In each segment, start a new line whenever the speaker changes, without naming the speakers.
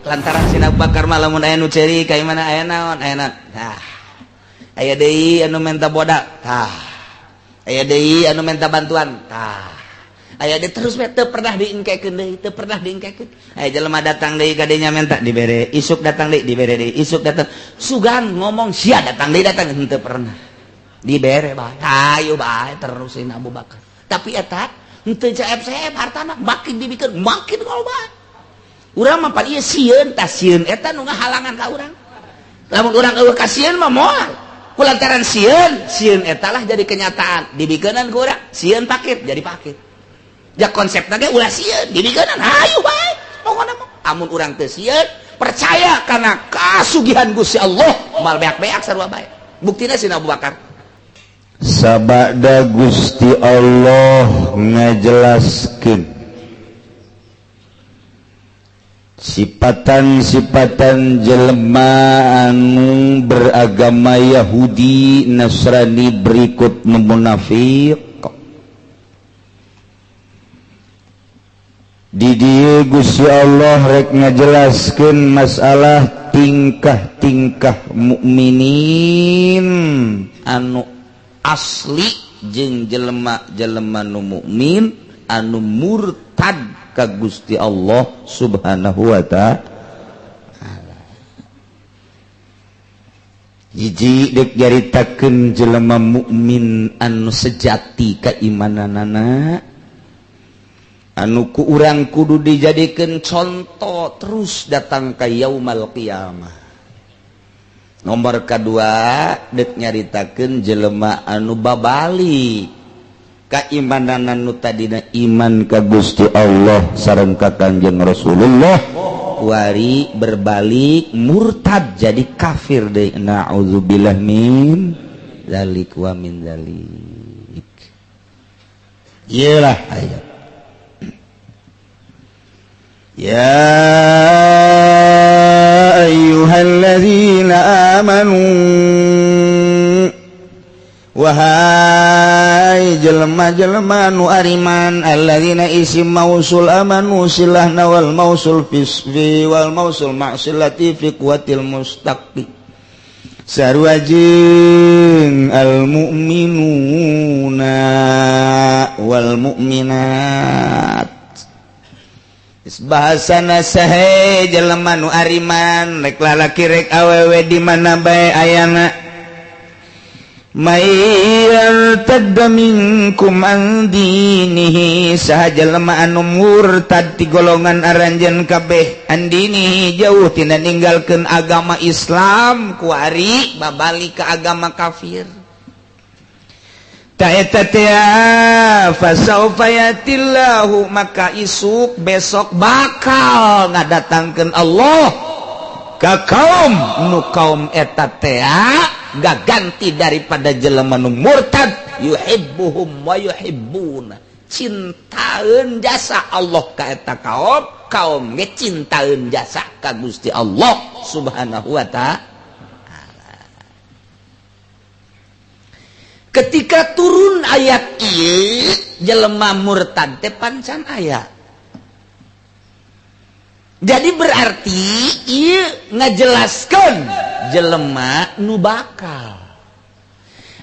Lantaran si Abu Bakar mah lamun aya nu ceurik ka mana, aya naon, aya naon, tah aya deui anu menta bodak, tah aya deui anu menta bantuan, tah aya deui. Terus we, teu pernah diengkekeun deui, teu pernah diengkekeun. Aya jelema datang deui ka dinya menta, dibere. Isuk datang deui, dibere deui. Isuk datang, sugan ngomong sia, datang deui, datang, henteu pernah dibere bae. Ayo bae terusin Abu Bakar, tapi eta henteu CF-CF hartana, makin dibikeun makin loba. Urang mah pan ieu sieun, tah sieun eta nu ngahalangan ka urang. Lamun urang eueuh kasieun mah moal. Kulantaran sieun, sieun eta lah jadi kenyataan, dibikeunan ku urang sieun pakir jadi pakir. Ja konsepna ge ulah sieun, dibikeunan hayu bae. Pokona mah amun urang teu sieun, percaya kana kasugihan Gusti Allah, mal beak-beak sarua bae. Buktina si Abu Bakar.
Sabada Gusti Allah ngajelaskeun sipatan-sipatan jelema anu beragama Yahudi, Nasrani, berikut nu munafik. Di dieu Gusti Allah rek ngajelaskeun masalah tingkah-tingkah mukminin
anu asli jeung jelema-jelema nu mukmin anu murtad ka Gusti Allah Subhanahu wa Ta'ala.
Hiji, dek nyaritakeun jelema mukmin anu sejati keimananana,
anu ku urang kudu dijadikan contoh terus datang ke yaumal qiyamah. Nomor kedua, dek nyaritakeun jelema anu babali keimanan, nu tadina
iman ka Gusti Allah sareng ka Kanjeng Rasulullah,
kuari berbalik murtad jadi kafir deh.
Naudzubillah min dzalik wa min dzalik.
Iyalah ayat.
Ya ayyuhalladzina amanu,
wahai jelema-jelema nu ariman. Alladzina isim mausul, amanu silahna, wal mausul fi wal mausul ma'silati fi quwwatil mustaqi
sarua jeung al mu'minuna wal mu'minat.
Bahasana sahe jelema nu ariman, rek lalaki rek awewe, di mana bae ayana.
May yartadda minkum an dinihi,
saha jelema anu murtad ti golongan aranjeun kabeh, an dinihi jauh tina ninggalkeun agama Islam, kuari babalik ke agama kafir, ta eta teh fasaufa yatillahu, maka isuk besok bakal ngadatangkeun Allah ka kaum nu kaum eta teh gak ganti daripada jelema nu murtad, yuhibbuhum wa yuhibbuna, cintaeun jasa Allah ka eta kaum, kaum ge cintaeun jasa ka Gusti Allah Subhanahu wa Ta'ala. Ketika turun ayat ieu, jelema murtad teh pancan aya. Jadi berarti ieu ngajelaskeun jelema nu bakal.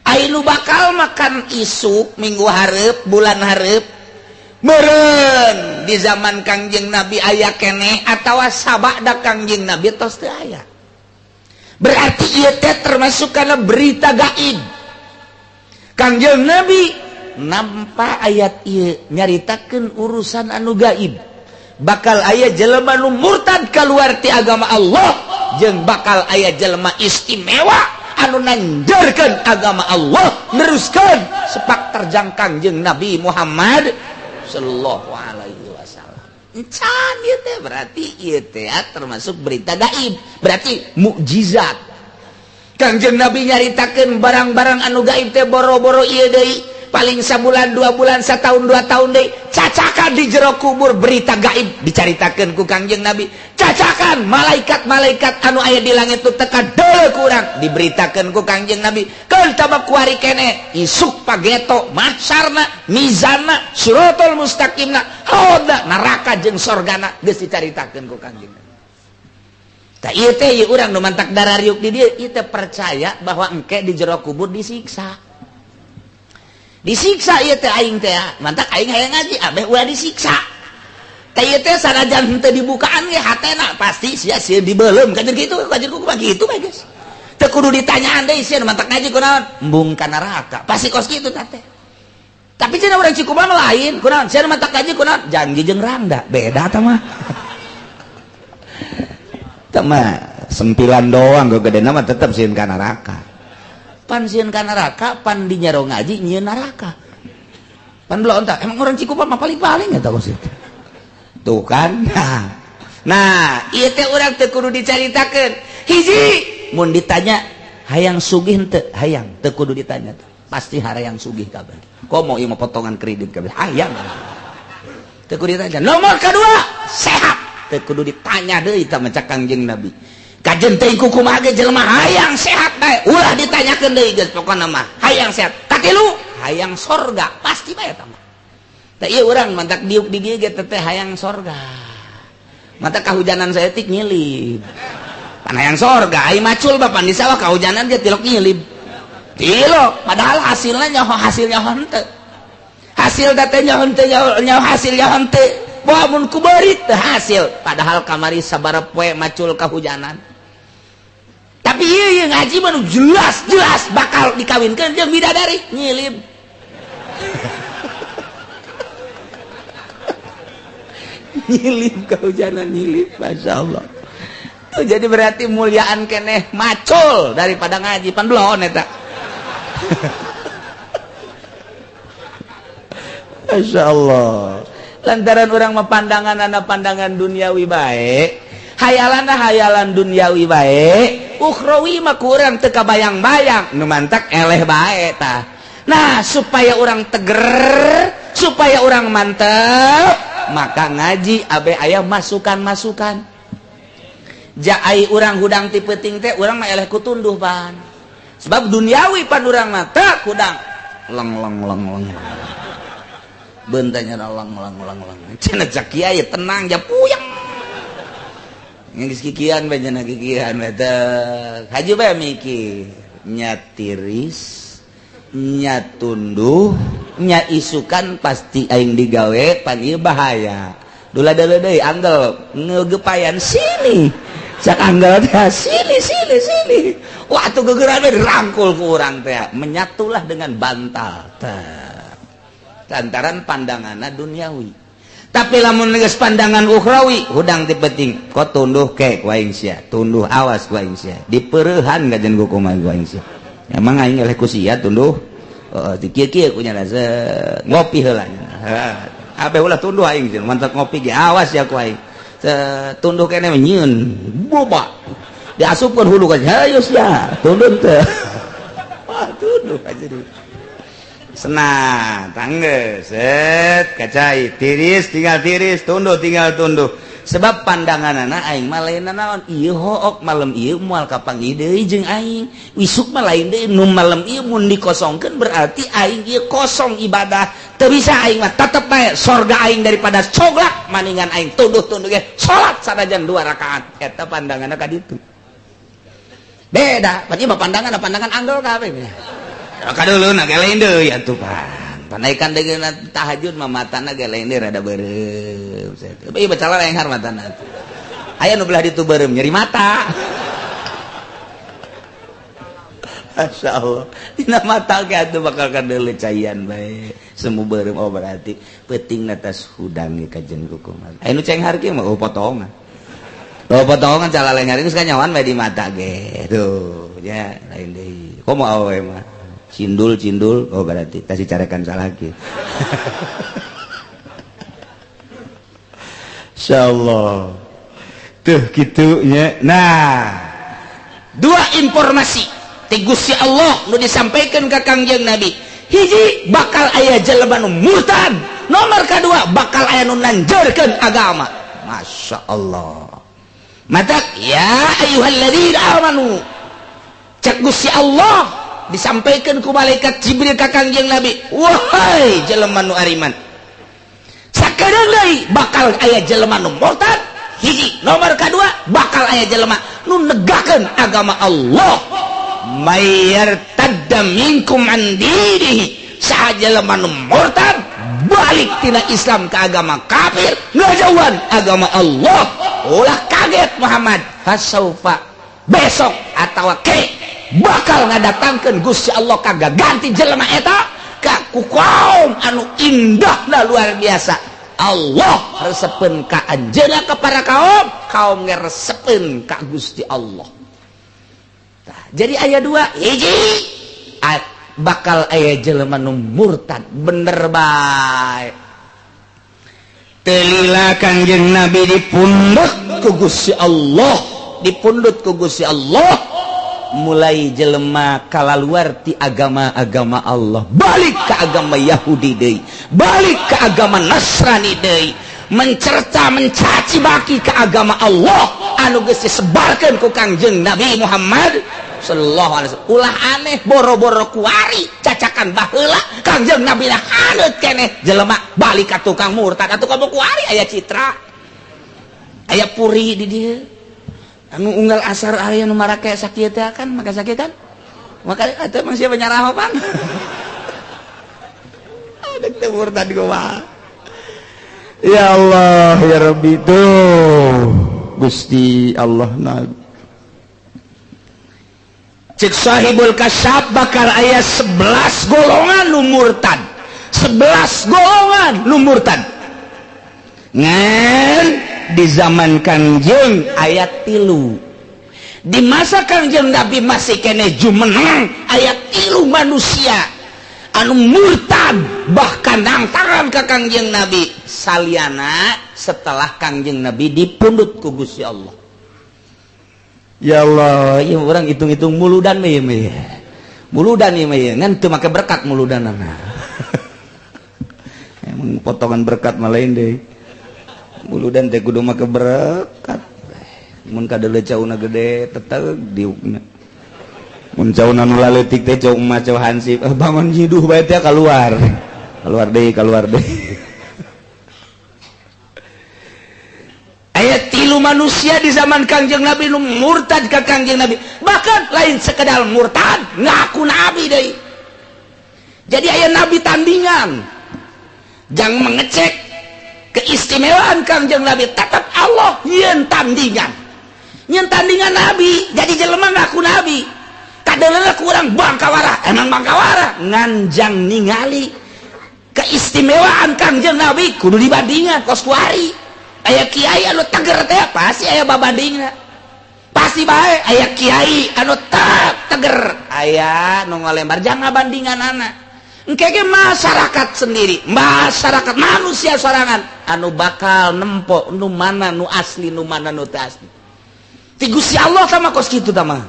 Ai nu bakal makan isuk, minggu hareup, bulan hareup, meureun di zaman Kangjeng Nabi aya keneh atawa sabada Kangjeng Nabi tos teu aya. Berarti ieu teh termasuk karena berita gaib. Kangjeng Nabi nampak ayat ieu nyaritakeun urusan anu gaib, bakal aya jelema nu murtad keluar ti agama Allah jeung bakal aya jelema istimewa anu nanjerkeun agama Allah, neruskeun sepak terjang Kangjeng Nabi Muhammad sallallahu alaihi wasallam. Encan ieu teh berarti ieu teh termasuk berita gaib, berarti mukjizat. Kangjeng Nabi nyaritakeun barang-barang anu gaib teh boro-boro ieu deui, paling sabulan 2 bulan, setahun 2 tahun deui. Cacakan di jero kubur berita gaib dicaritakeun ku Kangjeng Nabi. Cacakan malaikat-malaikat anu aya di langit tuh teka deuleu kurang diberitakeun ku Kangjeng Nabi. Keun tabak kuari kene isuk pageto mahsyarna, mizanna, siratal mustaqimna, haudna, neraka jeung sorgana geus dicaritakeun ku Kangjeng Nabi. Tah ieu teh ieu urang nu mantak darariuk di dieu, ieu teh percaya bahwa engke di jero kubur disiksa. Disiksa ieu teh aing teh, mantak aing hayang ngaji abeh ulah disiksa. Tah ieu teh sanajan henteu dibukaan ge hatena pasti sia sieun dibeuleum kajen kitu, kajen kumaha kitu bae geus. Teu kudu ditanyaan deui sieun mantak ngaji kunaon? Embung ka neraka. Pasti kos kitu tah teh. Tapi cenah urang Cikupa mah lain, kunaon? Sieun mantak ngaji kunaon? Janji jeung rangda, beda tah mah.
Tah mah sempilan doang gegedena mah tetep sieun ka neraka.
Pan sieun ka neraka, pan di nyaro ngaji nyieun neraka. Pan belum entah, emang orang Cikupa mah paling-paling eta kos itu.
Tuh kan.
Nah, ieu teh urang teu kudu dicaritakeun. Hiji, mun ditanya hayang sugih henteu? Hayang, teu kudu ditanya tuh. Pasti hayang sugih kabeh. Komo ieu mah potongan kredit kabeh. Hayang. Teu kudu ditanya. Nomor kedua, sehat. Teu kudu ditanya deui tah maca Kangjeng Nabi. Kajen teh kumaha ge jelema hayang sehat bae. Ulah ditanyakeun deui geus pokona mah. Hayang sehat. Katilu, hayang sorga. Pasti bae eta mah. Tah ieu urang mantak diuk di dieu ge teh hayang sorga. Mata kahujanan saeutik nyilib. Pan hayang sorga, ai macul bapan di sawah kahujanan ge tilok nyilib. Tilok, padahal hasilnya nyaho hasilnya henteu. Hasil teh nyaho henteu nyaho hasilnya henteu. Wah mun ku beurit teu hasil, padahal kamari sabaraha poe macul kahujanan. Tapi ieu ngaji mah nu jelas-jelas bakal dikawinkeun jeung bidadari nyilib. Nyilib kehujanan nyilib, Masya Allah. Tuh, jadi berarti muliaan keneh macul daripada ngaji pan belon eta. Masya Allah. Lantaran orang mah pandangan anak pandangan duniawi bae, hayalanna hayalan duniawi bae, ukhrawi mah kurang teu kabayang-bayang, nu mantak eleh bae tah. Nah, supaya orang teger, supaya orang mantep, maka ngaji abe aya masukan-masukan. Jaai urang hudang ti peuting teh urang mah eleh ku tunduh pan. Sebab duniawi pan urang mah teu hudang. Leng leng leng leng. Bentanya lang lang lang lang. Cenah cak kiai tenang ja puyeng. Geus kikian bae cenah kikian bae teh. Haji bae mikir, nya tiris, nya tunduh, nya isukan pasti aing digawe pan ieu bahaya. Dula deuleu deui anggel ngegepayan sini. Cak anggel teh sini sini sini. Wah tuh gegeran we dirangkul ku urang teh, menyatulah dengan bantal teh. Lantaran pandanganna duniawi. Tapi lamun geus pandangan ukhrawi, hudang ti penting. Ko tunduh ke ku aing sia, tunduh awas ku aing sia. Dipeureuhan kajen ku kumaha ku aing sia. Emang aing eleh ku sia tunduh. Heeh, di kieu-kieu ku nya ngopi heula nya. Abe ulah tunduh aing sia, mantap ngopi ge awas ya ku aing. Tunduh keneh nyieun boba. Diasupkeun hulu ka hayu sia, tunduh teh. Wah, tunduh aja dulu. Senang, tangge, set, kacai, tiris, tinggal tiris, tunduh, tinggal tunduh. Sebab pandangan anak aing mah lain naon, ieu hook malam ieu moal kapanggih deui jeung aing. Isuk mah lain deui, nu malam ieu mun dikosongkeun berarti aing ieu kosong ibadah. Teu bisa aing mah tetep bae sorga aing daripada coglak maningan aing tunduh-tunduh ge salat sanajan 2 rakaat. Eta pandanganna ka ditu. Beda, berarti mah pandangan pandangan anggel kabeh. Kadulu na ge lain deui atuh pan. Panaikan deui tahajud mah matana ge lain deui rada beureum. Ieu baca lenghar matana atuh. Aya nu belah ditu beureum nyeri mata. Masya Allah. Dina mata ge atuh bakal kadeuleu caian bae. Semu beureum oh berarti peutingna tas hudang ge kajen kukumaha. Aya nu cenghar kieu mah oh potongan. Oh potongan cala lenghar geus kanyawan bae di mata ge. Tuh nya lain deui. Komo awewe mah. Cindul cindul oh berarti kasih carekan salah lagi.
Insyaallah tuh gitunya.
Nah, dua informasi ti Gusti Allah nu disampaikan ke Kangjeng Nabi. Hiji bakal aya jelema nu murtad, nomor kedua bakal aya nu nanjeurkeun agama. Masya Allah. Matak ya ayyuhalladzina amanu, cek Gusti Allah disampaikan ku malaikat Jibril ka Kangjeng Nabi, wahai jelema nu ariman, sakedeung deui bakal aya jelema nu murtad, Hiji, nomor kedua, bakal aya jelema nu negakeun agama Allah. May yartadda minkum an dinihi, saha jelema nu murtad balik tina Islam ke agama kafir, ngajauhan agama Allah, ulah kaget Muhammad, fasaufa, besok atau ke bakal ngadatangkeun Gusti Allah kagak ganti jelema eta ka ku kaum anu indah luar biasa. Allah resepen ka anjeunna, ka para kaum, kaum ngeresepen ka Gusti Allah. Tah, jadi aya dua. Hiji, bakal aya jelema nu murtad bener bae.
Teu lila Kangjeng Nabi dipundut
ku Gusti Allah, dipundut ku Gusti Allah, mulai jelema kalaluar ti agama-agama Allah, balik ke agama Yahudi deui, balik ke agama Nasrani deui, mencerca, mencaci maki ke agama Allah anu geus disebarkeun ku Kangjeng Nabi Muhammad sallallahu alaihi wasallam. Ulah aneh, boro-boro kuari, cacakan baheula Kangjeng Nabi lah haneut keneh jelema balik ka tukang murtad. Atuh kamu kuari aya citra, aya puri di dieu anu unggal asar aya nu marake sakieu teh kan, maka sakit kan, maka atuh emang siapa nyarah pan ada teu murtad kumaha?
Ya Allah ya Rabbi, tuh Gusti Allah Nabi.
Cek Sahibul Kasyaf bakal aya 11 golongan nu murtad, 11 golongan nu murtad. Ngan di zaman Kangjeng aya 3. Di masa Kangjeng Nabi masih kene jumeneng aya 3 manusia anu murtad, bahkan nangtangan ke Kangjeng Nabi saliana setelah Kangjeng Nabi dipundut ku Gusti Allah. Ya Allah ya, orang hitung-hitung muludan mah ieu mah, muludan ieu mah ngan teu make berkat muludanana.
Emang potongan berkat mah lain deh, muludan teh kudu make berkat. Mun kadeuleu cauna gede tetep diukna, mun cauna nu laletik teh cau emas, cau hansip, bangun jiduh bae teh keluar, keluar deui, keluar deui.
Aya 3 manusia di zaman Kangjeng Nabi nu murtad ka Kangjeng Nabi, bahkan lain sekedar murtad, ngaku nabi deui. Jadi aya nabi tandingan. Jangan mengecek keistimewaan Kangjeng Nabi, tetap Allah nyeun tandingan, nyeun tandingan nabi. Jadi jelema ngaku nabi kadeuleuh kurang bangkawara, emang bangkawara nganjang ningali keistimewaan Kangjeng Nabi kudu dibandingan. Kos kuari aya kiai anu teger teh pasti aya babandingna, pasti bae aya kiai anu tak teger, aya nu ngalembar jangan bandingan anak. Engke ge masyarakat sendiri, masyarakat manusia sorangan anu bakal nempo nu mana nu asli, nu mana nu teu asli. Ti Gusti Allah sama kos kitu tah mah.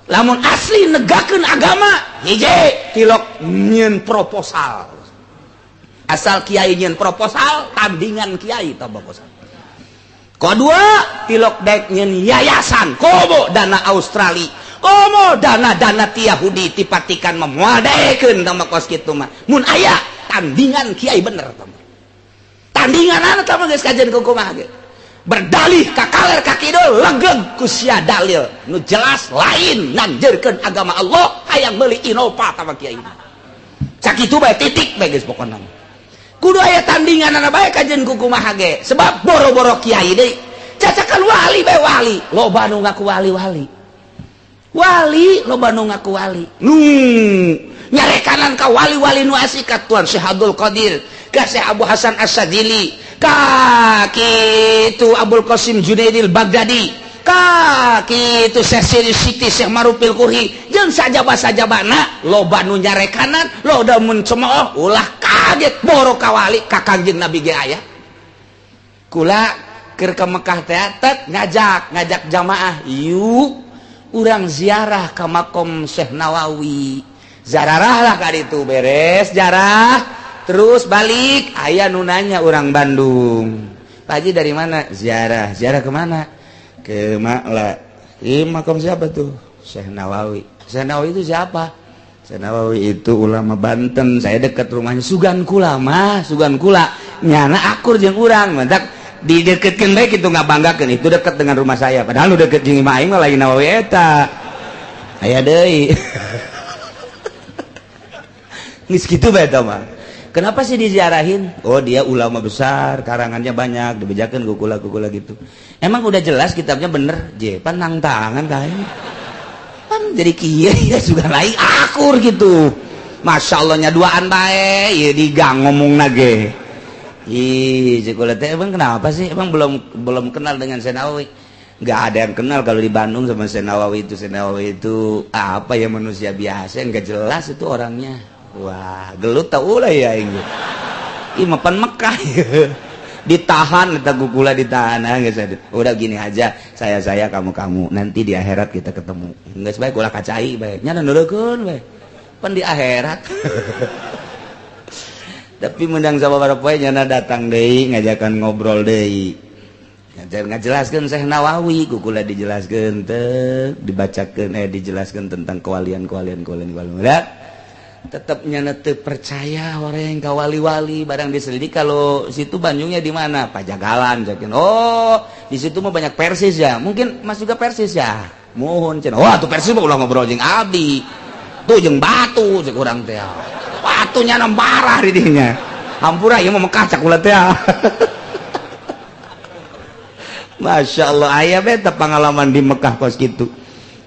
Lamun asli negakeun agama, hiji tilok nyieun proposal. Asal kiai nyieun proposal, tandingan kiai tah proposal. Kedua, tilok dek nyieun yayasan, komo dana Australia, komo dana-dana ti Yahudi, ti Vatikan memuadekeun tah mah kos kitu mah. Mun aya tandingan kiai bener tah mah. Tandingan anu tah mah geus kajian kumaha ge. Berdalih ka kaler ka kidul legeg ku sia, dalil nu jelas lain nganjeurkeun agama Allah, hayang meuli Innova tah mah kiai. Sakitu bae, titik bae geus pokona. Kudu aya tandingan anak bae kajian ku kumaha ge, sebab boro-boro kiai deui, cacakan wali bae, wali loba nu ngaku wali-wali, wali loba nu ngaku wali nu nyarekanan ka wali-wali nu asli, ka Tuan Syekh Abdul Qadir, ka Syekh Abu Hasan As-Sadili, ka kitu Abul Qasim Junaidil Baghdadi, ka kitu Syekh Siri Siti, Syekh Marufil Kurhi jeung sajaba-sajabana loba nu nyarekanan, loba mun cemooh. Ulah kaget, boro ka wali, ka Kangjeng Nabi ge aya. Kula keur ka Mekah teh tet ngajak ngajak jamaah, yuk urang ziarah ka makom Syekh Nawawi. Zararah lah ka ditu, beres jarah terus balik, aya nu nanya orang Bandung, "Pak Haji dari mana?" "Ziarah." "Ziarah kemana?" "Ke Makla." "Ih, makom siapa tuh?" "Syekh Nawawi." "Syekh Nawawi itu siapa?" "Syekh Nawawi itu ulama Banten, saya dekat rumahnya." "Sugan kula mah, sugan kula nyana akur jeung urang." Mantak
Dideketkeun bae kitu, ngabanggakeun itu dekat dengan rumah saya, padahal nu deket jeung imah aing mah lain Nawawi eta. Aya deui. Geus kitu bae eta mah. Kenapa sih diziarahin? Oh, dia ulama besar, karangannya banyak, dibejakeun ku kula-kula gitu. Emang udah jelas kitabnya bener, je, pan nang tangan kain. Pan jadi kieu ya juga lain akur gitu. Masya Allahnya duaan bae, ya di gang ngomong nage. Ih, cek kula teh, emang kenapa sih? Emang belum belum kenal dengan Syekh Nawawi? Nggak ada yang kenal kalau di Bandung sama Syekh Nawawi itu. Syekh Nawawi itu apa ya, manusia biasa yang nggak jelas itu orangnya. Wah, gelut tau lah ya ini. Ih, mapan Mekah. Ditahan eta kukula, ditahan. Ah, geus udah gini aja, saya kamu kamu nanti di akhirat kita ketemu. Geus bae kula kacai bae. Nya nulukeun bae. Pan di akhirat. Tapi mendang sababaraha poe nyana datang deui, ngajakan ngobrol deui. Ngajelaskeun Syekh Nawawi, kukula dijelaskeun teh, dibacakeun, eh, dijelaskeun tentang kewalian-kewalian kewalian kewalian. Tetap nyana teu percaya orang ka wali-wali. Barang diselidik, kalau situ Bandungnya di mana? Pajagalan cakin. Oh, di situ mah banyak Persis ya, mungkin Mas juga Persis ya? Mohon cenah. Wah, tuh Persis mah ulah ngobrol jeung abdi tuh, jeung batu cek urang teh. Batu nyana marah di dinya. Hampura, ieu mah Mekah cak kula teh. Masya Allah, aya beta pengalaman di Mekah kos gitu.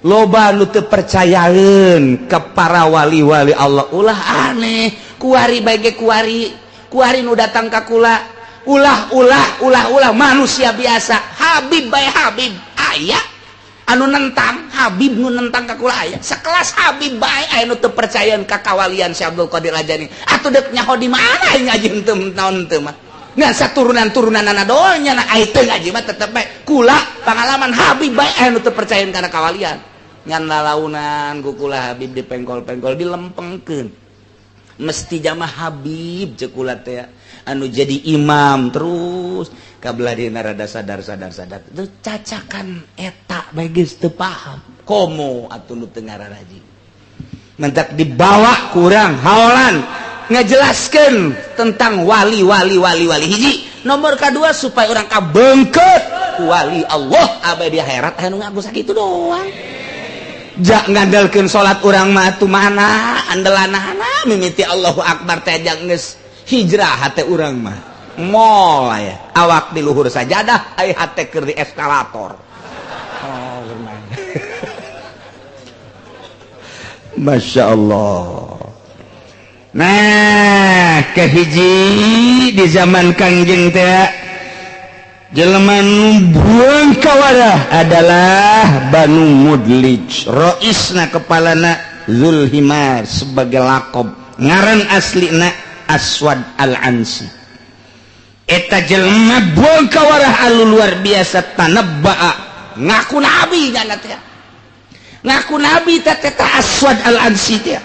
Loba nu teu percayaeun ke para wali-wali Allah. Ulah aneh, kuari bae, kuari kuari nu datang ka kula, ulah ulah ulah ulah manusia biasa, Habib bae. Habib aya anu nentang, Habib nu nentang ka kula aya. Sekelas Habib bae aya nu teu percayaan ka kawalian Syekh Abdul Qadir Al-Jailani. Atuh deuk nyaho di mana aing ngaji henteu naon teu mah? Ngan saturunan-turunan anak doanya na aing teu ngaji mah tetep bae. Kula pengalaman, Habib bae aya nu teu percayaan kana kawalian. Ngan lalaunan ku kula Habib dipengkol-pengkol, dilempengkeun. Mesti jamaah Habib cek kula teh anu jadi imam terus kabelah dina rada sadar sadar sadar. Terus cacakan eta bae geus teu paham, komo atuh nu teu ngararaji. Mentak dibawa kurang haolan ngejelaskan tentang wali wali wali wali. Hiji nomor kedua, supaya orang kabengket wali Allah abadi di akhirat anu ngaku. Sakitu doang. Jak ngandalkeun salat urang mah atuh mana andelanana. Mimiti Allahu Akbar teh geus hijrah hate urang mah. Mol aya awak di luhur sajadah, ai hate keur di eskalator. Oh, bermain. Masya Allah. Nah, kehiji di zaman Kangjeng teh jelema nu buang kawarah adalah Banu Mudlij. Roisna, kepalana, Zulhimar sebagai lakob, ngaran aslina Aswad Al-Ansi. Eta jelema buang kawarah anu luar biasa, tanabba'a, ngaku nabi nyana teh, ngaku nabi teh eta Aswad Al-Ansi teh.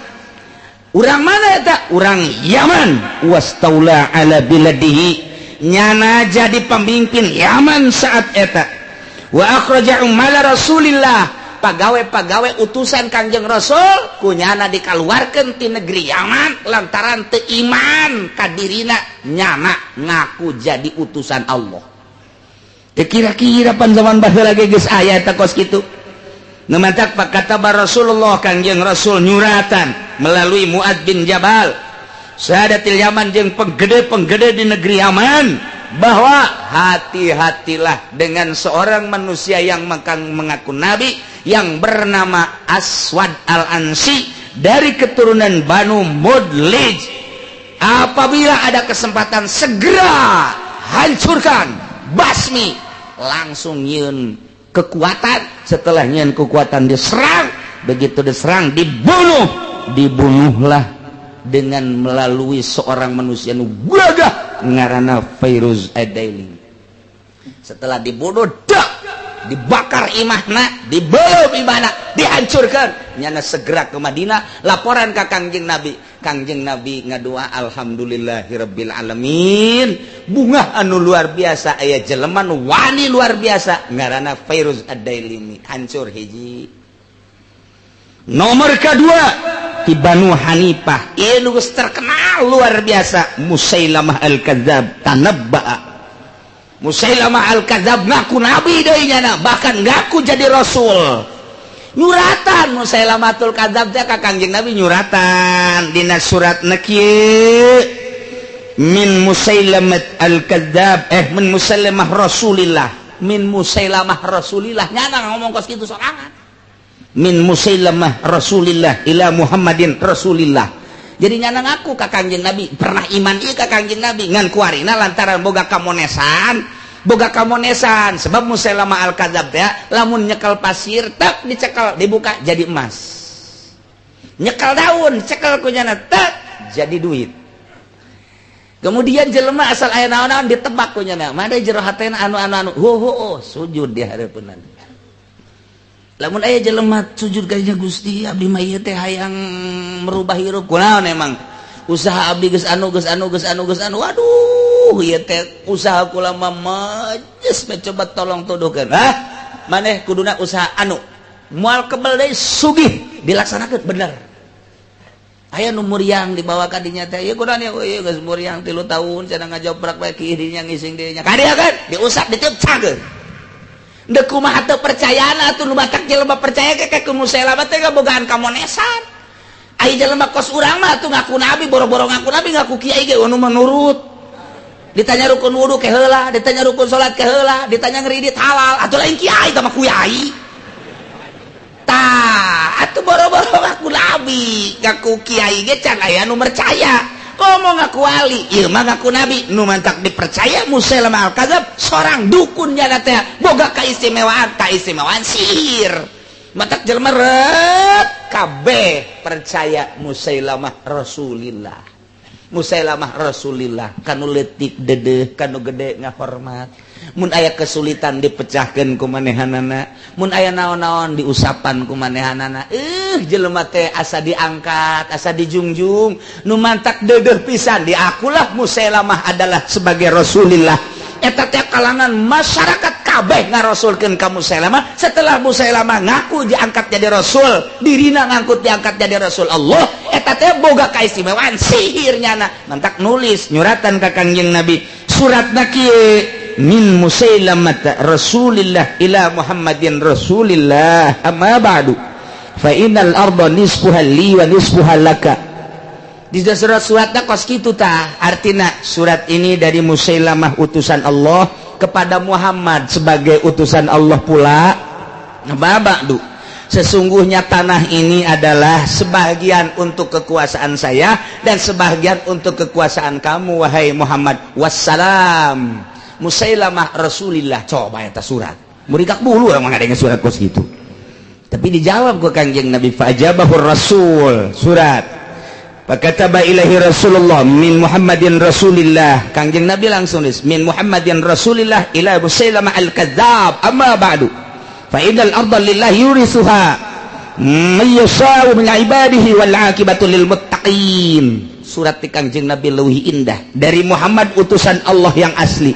Urang mana eta? Urang Yaman. Wastaula ala biladihi, nyana jadi pemimpin Yaman saat eta. Wa akhraja umala Rasulillah, pagawe-pagawe utusan Kangjeng Rasul kunyana dikaluarkeun ti negeri Yaman lantaran teu iman kadirina nyana ngaku jadi utusan Allah. Teu kira-kira pan zaman baheula ge geus aya eta kos kitu. Nu matak kata Rasulullah, Kangjeng Rasul nyuratan melalui Muad bin Jabal, Sadatil Yaman jeung penggede-penggede di negeri Yaman, bahwa hati-hatilah dengan seorang manusia yang makan mengaku nabi yang bernama Aswad Al-Ansi dari keturunan Banu Mudlij. Apabila ada kesempatan, segera hancurkan, basmi langsung. Nyieun kekuatan, setelah nyieun kekuatan diserang, begitu diserang dibunuh. Dibunuhlah dengan melalui seorang manusia nu gagah ngaranna Fairuz Adaili. Setelah dibunuh dak, dibakar imahna, dibelum imahna, dihancurkan. Nyana segera ke Madinah, laporan ke Kangjeng Nabi. Kangjeng Nabi ngadua, "Alhamdulillahirabbil alamin." Bunga anu luar biasa, aya jelema nu wani luar biasa ngaranna Fairuz Ad-Dailimi. Hancur hiji. Nomor kedua ti Banu Hanifah, ieu nu geus terkenal luar biasa, Musailamah Al-Kadzab, tanabba'a.
Musailamah al-Kadzab ngaku nabi deui nyana, bahkan ngaku jadi rasul. Nyuratan Musailamatul Kadzab teh ka Kangjeng Nabi, nyuratan dina surat kieu, min Musailamat al-Kadzab, eh, min Musailamah Rasulillah, min Musailamah Rasulillah. Nyana ngomong kos kitu sorangan, min Musailamah Rasulillah ila Muhammadin Rasulillah. Jadi nyana ngaku ka Kangjeng Nabi, pernah iman ieu ka Kangjeng Nabi, ngan kuarina lantaran boga kamonesan, boga kamonesan. Sebab Musailamah al-Kadzab teh lamun nyekel pasir tak dicekel, dibuka jadi emas, nyekel daun cekel ku nyana tak jadi duit. Kemudian jelema asal aya naon-naon ditebak ku nyana, mana jero hatena anu anu anu, ho ho oh, sujud di hareupeunna. Lamun aya jelema sujud ka dinya, "Gusti, abdi mah ieu teh hayang merubah hirup." "Kunaon emang?" "Usaha abdi geus anu, geus anu, geus anu, geus anu. Waduh, ieu teh usaha kula mah majes, coba tolong tuduhkeun." "Hah, maneh kuduna usaha anu moal kebel deui sugih." Dilaksanakeun bener. Aya nu muriang dibawa ka dinya teh, "Ieu kunaon ya?" "Ieu geus muriang 3 tahun cenah, ngajoprak bae ki dinya, ngising dinya ka dieu kan." Diusap, ditiup, cager. Dek kumaha teu percayana atuh? Nu batak jelema percaya ke ka Musailamah teh ngabogaan kamonesan. Ai jelema kos urang mah atuh ngaku nabi, boro-boro ngaku nabi, ngaku kiai ge anu menurut. Ditanya rukun wudu ke heula, ditanya rukun salat ke heula, ditanya ngeridit halal, atuh lain kiai tah mah, kuyai. Tah, atuh boro-boro ngaku nabi, ngaku kiai ge can aya nu percaya. Komo ngaku wali, ieu mah ngaku nabi. Nu mantak dipercaya Musailamah al-Kadzab seorang dukun nyana teh boga keistimewaan, keistimewaan sihir. Matak jelema ret kabeh percaya Musailamah Rasulillah. Musailamah Rasulillah kanu leutik dedeh, kanu gede ngahormat. Mun aya kesulitan dipecahkeun ku manehanana, mun aya naon-naon diusapan ku manehanana. Jelema teh asa diangkat, asa dijungjung. Nu mantak dedeh pisan diakulah Musailamah adalah sebagai Rasulillah. Eta teh kalangan masyarakat kabeh ngarasulkeun ka Musailamah. Setelah Musailamah ngaku diangkat jadi rasul, dirina ngangkut diangkat jadi rasul Allah, eta teh boga kaistimewaan sihir nyana. Mantak nulis nyuratan ka Kangjeng Nabi, suratna kieu, min Musailamah Rasulillah ila Muhammadin Rasulillah, amma ba'du, fa innal arda nisfuha li wa nisfuha laka. Di surat-suratnya kos kitu tah. Artina surat ini dari Musailamah utusan Allah kepada Muhammad sebagai utusan Allah pula. Amma ba'du, sesungguhnya tanah ini adalah sebagian untuk kekuasaan saya dan sebagian untuk kekuasaan kamu, wahai Muhammad. Wassalam, Musailamah Rasulillah. Coba eta surat murikak bulu orang ngadengin surat kos gitu. Tapi dijawab ke Kangjeng Nabi, fajabahur Rasul surat. Fakataba ilaihi Rasulullah, min Muhammadin Rasulillah. Kangjeng Nabi langsung nulis, min Muhammadin Rasulillah ila Musailamah al-Kadzab, amma ba'du, fa innal arda lillah yurithuha man yasha'u min ibadihi wal 'aqibatu lil muttaqin. Surat di Kangjeng Nabi leuwih indah dari Muhammad utusan Allah yang asli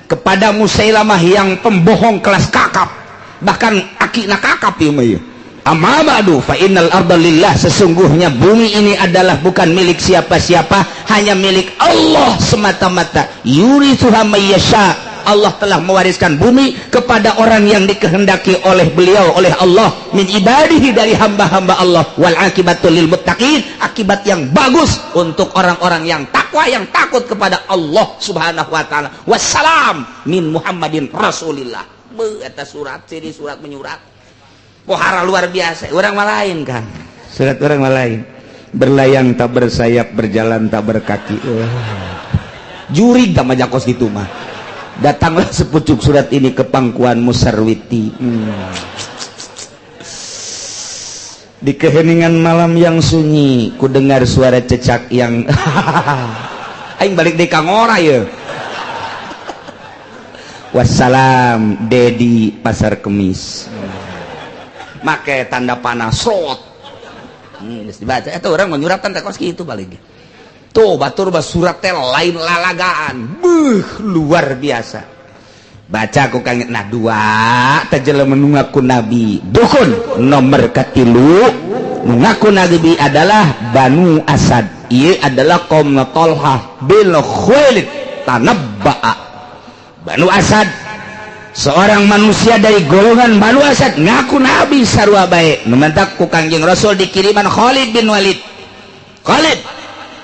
kepada Musailamah yang pembohong kelas kakap, bahkan akina kakap ieu mah ieu. Amma ba'du, fa innal arda lillah, sesungguhnya bumi ini adalah bukan milik siapa-siapa, hanya milik Allah semata-mata. Yurithuha may yasha, Allah telah mewariskan bumi kepada orang yang dikehendaki oleh beliau, oleh Allah, min ibadihi, dari hamba-hamba Allah. Wal akibatu lil muttaqin, akibat yang bagus untuk orang-orang yang takwa, yang takut kepada Allah Subhanahu wa taala. Wassalam, min Muhammadin Rasulillah. Beuh, eta surat ciri surat menyurat pohara luar biasa. Orang mah lain kan,
surat orang mah lain, berlayang tak bersayap, berjalan tak berkaki.
Jurig tak majakos gitu mah.
Datanglah sepucuk surat ini ke pangkuan Musarwiti. Di keheningan malam yang sunyi ku dengar suara cecak yang
Aing balik di kangora ya.
Wassalam, Dedi Pasar Kemis.
Make tanda panah slot. Geus dibaca eta orang menyuratkan teh kos kitu. Balik tuh batur bah surat teh lain lalagaan, beuh, luar biasa.
Baca ku kang. Nah, dua teh jelema nu ngaku nabi dukun. Nomor katilu nu ngaku nabi adalah Banu Asad. Ieu adalah kaum Talhah bin Khuwailid. Tanabba'a. Banu Asad, seorang manusia dari golongan Banu Asad ngaku nabi sarua bae. Nu matak ku Kangjeng Rasul dikiriman Khalid bin Walid. Khalid,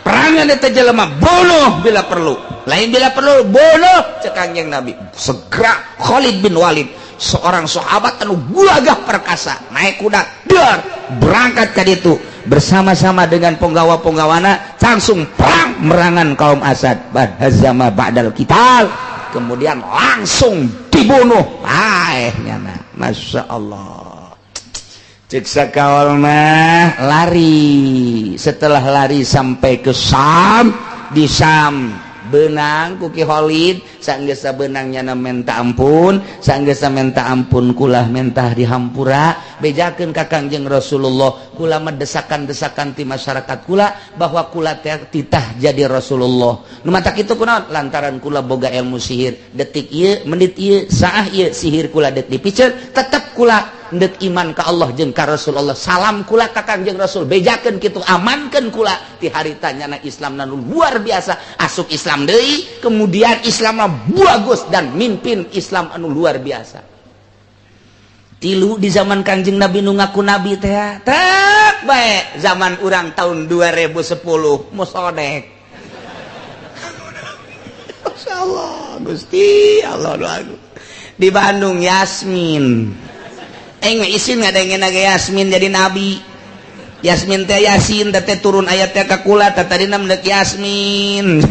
perangan eta jelema, bunuh bila perlu. Lain bila perlu, bunuh cek Kangjeng Nabi. Segera Khalid bin Walid, seorang sahabat anu gagah perkasa, naik kuda dar berangkat ke ditu bersama-sama dengan penggawa-penggawana, langsung perang merangan kaum Asad. Hazama ba'dal qital, kemudian langsung dibunuh. Ah, nyana, Masya Allah. Cek sakawal mah lari. Setelah lari sampai ke Sam, di Sam benang ku Ki Khalid. Sanggesa benangnya minta ampun, sanggesa minta ampun, "Kula mentah dihampura, bejakeun ka Kangjeng Rasulullah, kula mendesakan-desakan ti masyarakat kula bahwa kula titah jadi Rasulullah. Nu matak itu kunaon? Lantaran kula boga ilmu sihir. Detik ieu, menit ieu, saah ieu, sihir kula dek dipiceun, tetep kula ndek iman ka Allah jeung ka Rasulullah. Salam kula ka Kangjeng Rasul, bejakeun kitu, amankeun kula." Ti harita nyana Islam nu luar biasa, asup Islam deui, kemudian Islam bagus dan mimpin Islam anu luar biasa. Tilu di zaman Kangjeng Nabi nu ngaku nabi teh tek bae. Zaman urang tahun 2010 musodek. Masya Allah, Gusti Allah. Doa di Bandung Yasmin. Aing isin ngadengin lagi Yasmin jadi nabi. Yasmin teh Yasin teh turun ayat teh ka kula teh tadi dek Yasmin.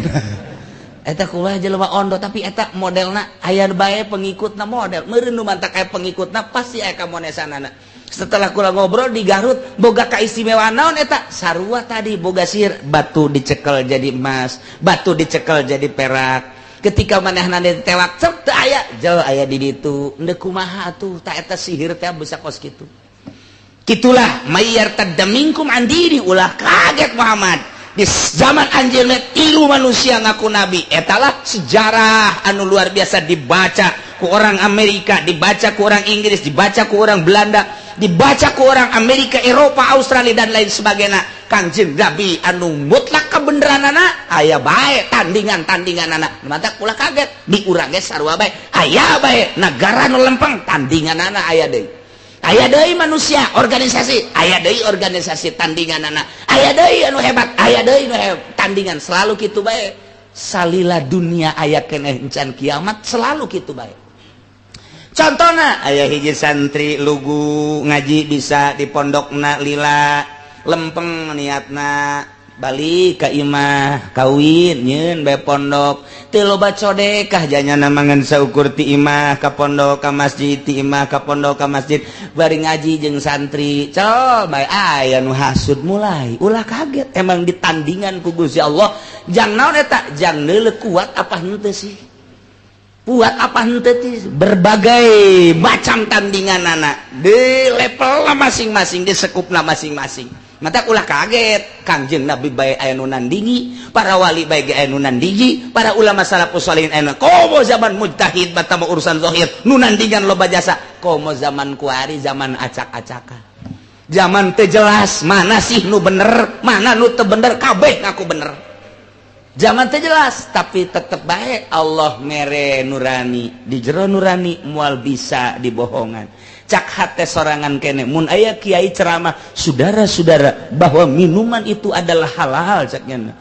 Eta kula jelema ondo, tapi eta modelna aya bae pengikutna. Model meureun nu mantak aya pengikutna, pasti aya kamonesanana. Setelah kula ngobrol di Garut, boga kaistimewaan naon eta? Sarua tadi, boga sihir, batu dicekel jadi emas, batu dicekel jadi perak. Ketika manehna ditewak cek teu aya jel, aya di ditu. Endek kumaha atuh? Ta eta sihir teh bisa kos kitu. Kitulah may yartadda minkum an dini. Ulah kaget Muhammad, di zaman anjeun tilu manusia ngaku nabi. Etalah sejarah anu luar biasa, dibaca ku orang Amerika, dibaca ku orang Inggris, dibaca ku orang Belanda, dibaca ku orang Amerika, Eropa, Australia, dan lain sebagainya. Kanjeng Nabi anu mutlak kebenaranana, aya bae tandingan-tandingan anak. Matak ulah kaget, di urang ge sarua bae, aya bae negara nu lempeng tandingan anak. Aya deui, aya deui manusia organisasi, aya deui organisasi tandingan anak, aya deui anu hebat, aya deui anu hebat tandingan. Selalu kitu bae salila dunia aya keneh encan kiamat, selalu kitu bae. Contohnya, aya hiji santri lugu ngaji bisa di pondokna, lila lempeng niatna, balik ka imah, kawin, nyeun bae pondok, teu loba codekah janyana, mangan saukur ti imah ka pondok ka masjid, ti imah ka pondok ka masjid, bari ngaji jeung santri col bae, aya nu hasud mulai. Ulah kaget, emang ditandingan ku Gusti Allah. Jang naon eta? Jang neuleuh kuat apa henteu sih, kuat apa henteu sih. Berbagai macam tandingan anak di level masing-masing, di sekupna masing-masing. Mata ulah kaget, Kangjeng Nabi bae aya nu nandingi, para wali bae aya nu nandingi, para ulama salafus salihin aya. Komo zaman mujtahid batama urusan zahir nu nandingan loba jasa. Komo zaman kuari, zaman acak-acakan, zaman teu jelas mana sih nu bener, mana nu teu bener, kabeh ngaku bener. Zaman teu jelas, tapi tetep bae Allah mere nurani. Di jero nurani moal bisa dibohongan. Cak hate sorangan kene, mun aya kiai ceramah, "Saudara-saudara, bahwa minuman itu adalah halal," caknya,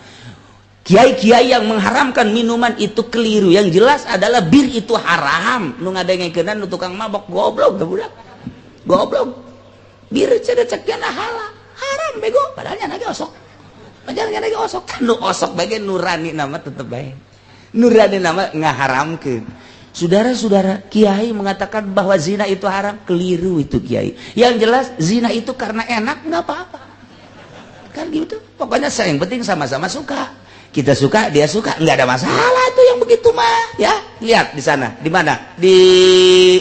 "kiai-kiai yang mengharamkan minuman itu keliru. Yang jelas adalah bir itu haram." Nu ngadengkeun nu tukang mabok, goblok tuh budak, goblok. Bir cenah caknya halal, haram, bego. Padahal nya lagi osok, padahal nya lagi osok. Nu osok bae nurani nama tetep bae nurani nama ngaharamkeun. Saudara-saudara, kiai mengatakan bahwa zina itu haram, keliru itu kiai. Yang jelas zina itu karena enak nggak apa-apa. Kan gitu. Pokoknya saya yang penting sama-sama suka. Kita suka, dia suka, nggak ada masalah itu yang begitu mah. Ya, lihat di sana, di mana? Di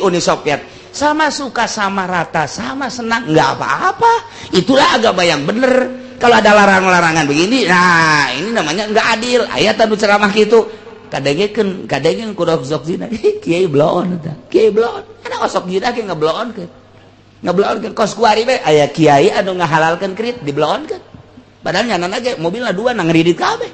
Uni Soviet. Sama suka, sama rata, sama senang, nggak apa-apa. Itulah agama yang benar. Kalau ada larang-larangan begini, nah ini namanya nggak adil. Ayat anu ceramah gitu, kadengekeun kadengekeun kudu sok zina, kiai bloon eta, kiai bloon. Ada osok zina ke ngebloon ke ngebloon ke. Kos kuari be aya kiai anu ngahalalkeun kredit, dibloonkeun. Padahal nyana aja mobilna dua, nang ngredit kabeh.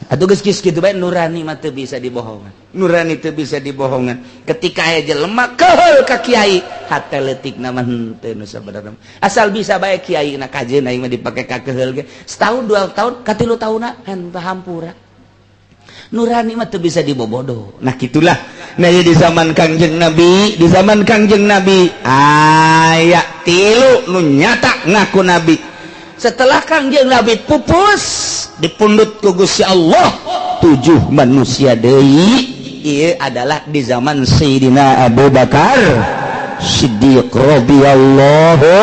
Atuh geus geus kitu bae, nurani mah teu bisa dibohongan, nurani teu bisa dibohongan. Ketika aya jelema keheul ka kiai, hate leutikna mah henteu nu sabenerna. Asal bisa bae kiai na kajeun aing mah dipake ka keheul ge setahun, 2 tahun, katilu tahunna henteu hampura. Nurani mah teu bisa dibobodo. Nah, gitulah. Nah, di zaman Kangjeng Nabi, di zaman Kangjeng Nabi aya tilu nu nyata ngaku nabi. Setelah Kangjeng Nabi pupus, dipundut ku Gusti Allah tujuh manusia deui. Ieu adalah di zaman Sayyidina Abu Bakar Siddiq radhiyallahu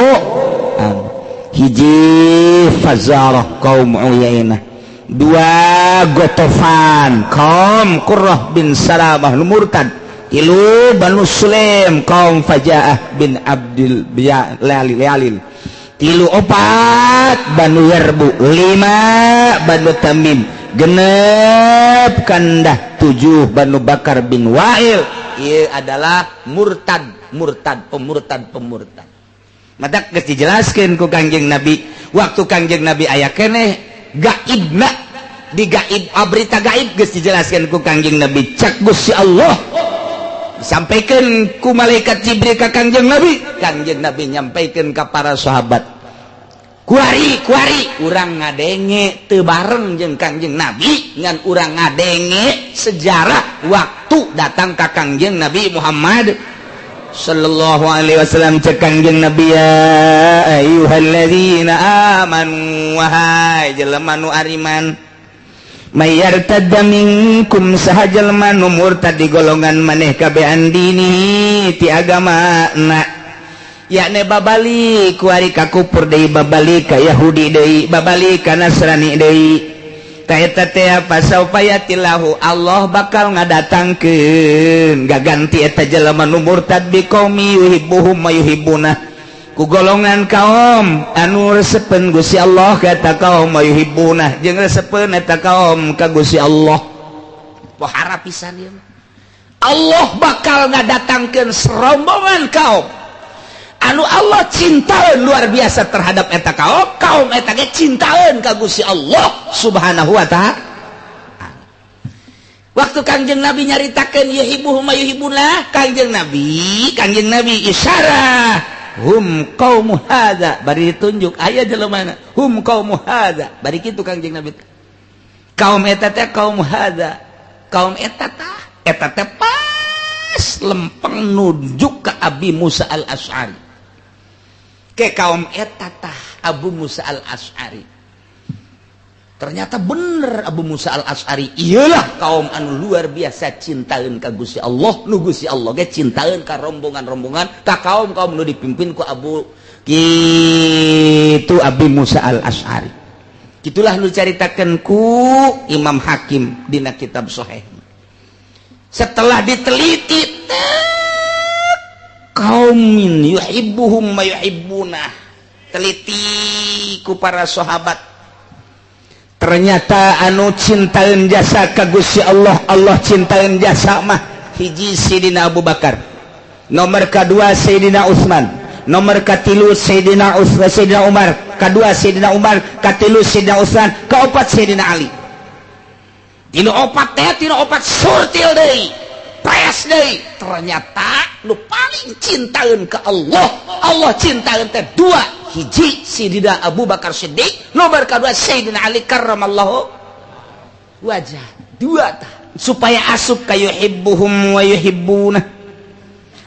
anhu. Hiji, Fazarah kaum Uyainah. Dua, Gotofan kaum Qurrah bin Salamah nu murtad. Tilu, Banu Sulaim kaum Fajaah bin Abdil Yalil. Tilu, opat, Banu Yarbu. Lima, Banu Tamim. 6 kandah tujuh, Banu Bakar bin Wa'il. Ia adalah murtad, murtad, pemurtad, pemurtad. Maka geus dijelaskeun ku Kangjeng Nabi waktu Kangjeng Nabi aya keneh gaibna di gaib, ah, berita gaib geus dijelaskeun ku Kangjeng Nabi. Cak Gusti Allah disampaikan ku malaikat Jibril ka Kangjeng Nabi, Kangjeng Nabi nyampaikan ke para sahabat. Kuari kuari urang ngadenge teu bareng jeung Kangjeng Nabi, ngan urang ngadenge sejarah waktu datang ka Kangjeng Nabi Muhammad sallallahu alaihi wasallam. Cek Kangjeng Nabi, "Ya ayyuhalladzina amanu, wahai jelema nu ariman, may yartadda minkum, saha jelema nu murtad di golongan maneh kabeh, an dinihi, ti agama na, yakni babalik kuari ka kufur deui, babalik ka Yahudi deui, babalik ka Nasrani deui, ta eta teh fasaufa ya'tillahu, Allah bakal ngadatangkeun gaganti eta jelema nu murtad, biqaumin yuhibbuhum wa yuhibbuna, ku golongan kaum anu resepen Gusti Allah ka eta kaum, wa yuhibbuna, jeung resepen eta kaum ka Gusti Allah." Pohara pisan ieu mah. Allah bakal ngadatangkeun serombongan kaum anu Allah cintaeun luar biasa terhadap eta kaum, kaum eta ge cintaeun ka Gusti Allah Subhanahu wa Ta'ala. Waktu Kangjeng Nabi nyaritakeun yuhibbuhum wa yuhibbuna, Kangjeng Nabi isyarah, "Hum qaumu hadza," bari ditunjuk aya jelema, "Hum qaumu hadza." Bari kitu Kangjeng Nabi, kaum eta teh kaum hadza, kaum eta tah. Eta teh pas lempeng nunjuk ke Abi Musa Al-Asy'ari, ke kaum eta tah Abu Musa Al-Asy'ari. Ternyata bener Abu Musa Al-Asy'ari iyalah kaum anu luar biasa cintaeun ka Gusti Allah, nu Gusti Allah ge cintaeun ka rombongan-rombongan, ka kaum-kaum nu dipimpin ku Abu kitu, Abi Musa Al-Asy'ari. Itulah nu caritakeun ku Imam Hakim dina kitab Sahih. Setelah diteliti, qaumin yuhibbuhum wa yuhibbuna, teliti ku para sahabat, ternyata anu cintaeun jasa ka Gusti Allah, Allah cintaeun jasa mah hiji Sayyidina Abu Bakar, nomor kedua Sayyidina Utsman, nomor katilu Sayyidina Utsman, Sayyidina Umar, kedua Sayyidina Umar, katilu Sayyidina Utsman, keempat Sayyidina Ali. Tinu opat teh, tinu opat surtil deui, pres deui. Ternyata nu paling cintaeun ke Allah, Allah cintaeun teh dua: hiji Sayyidina Abu Bakar Siddiq, nomor kedua Sayyidina Ali karramallahu wajah. Dua tah supaya asup ka yuhibbuhum wa yuhibbuna.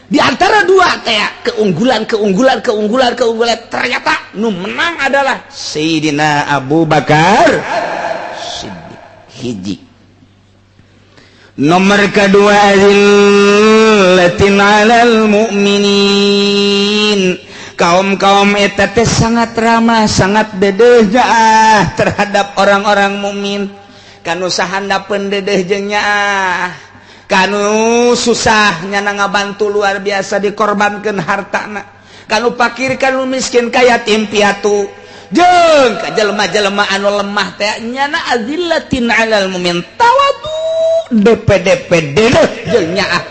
Di antara dua teh keunggulan, keunggulan, keunggulan, keunggulan, ternyata nu menang adalah Sayyidina Abu Bakar Siddiq hiji, nomor kedua azillatin 'alal mu'minin, kaum-kaum eta teh sangat ramah, sangat dedeh nyaah terhadap orang-orang mukmin. Kanu sahandapeun dedeh jeung nyaah, kanu susah nyana ngabantu luar biasa, dikorbankeun hartana kanu pakir, kanu miskin, ka yatim piatu jeung ka jelema-jelema anu lemah teh nyana azillatin 'alal mu'min, tawadu, DPDP, dedeh jeung nyaah,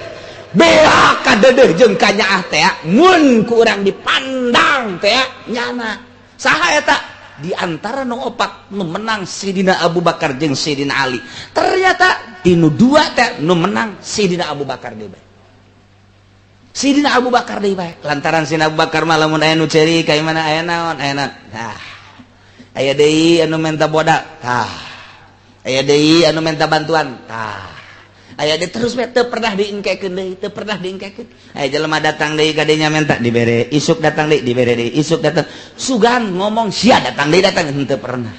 beak kadedeh jeung kanyaah teh mun ku urang dipandang teh nyana. Saha eta?
Di antara nu opat nu menang Sidina Abu Bakar jeung Sidina Ali. Ternyata di nu dua teh nu menang Sidina Abu Bakar deui bae. Sidina Abu Bakar deui bae. Lantaran Sidina Abu Bakar mah lamun aya nu ceri ka mana, aya naon, aya naon. Tah. Aya deui anu menta boda. Tah. Aya deui anu menta bantuan. Tah. Aya deui terus we, teu pernah diengkekeun deui, teu pernah diengkekeun. Aya jelema datang deui ka dinya menta dibere, isuk datang deui dibere deui, isuk datang. Sugan ngomong sia datang deui datang, henteu pernah.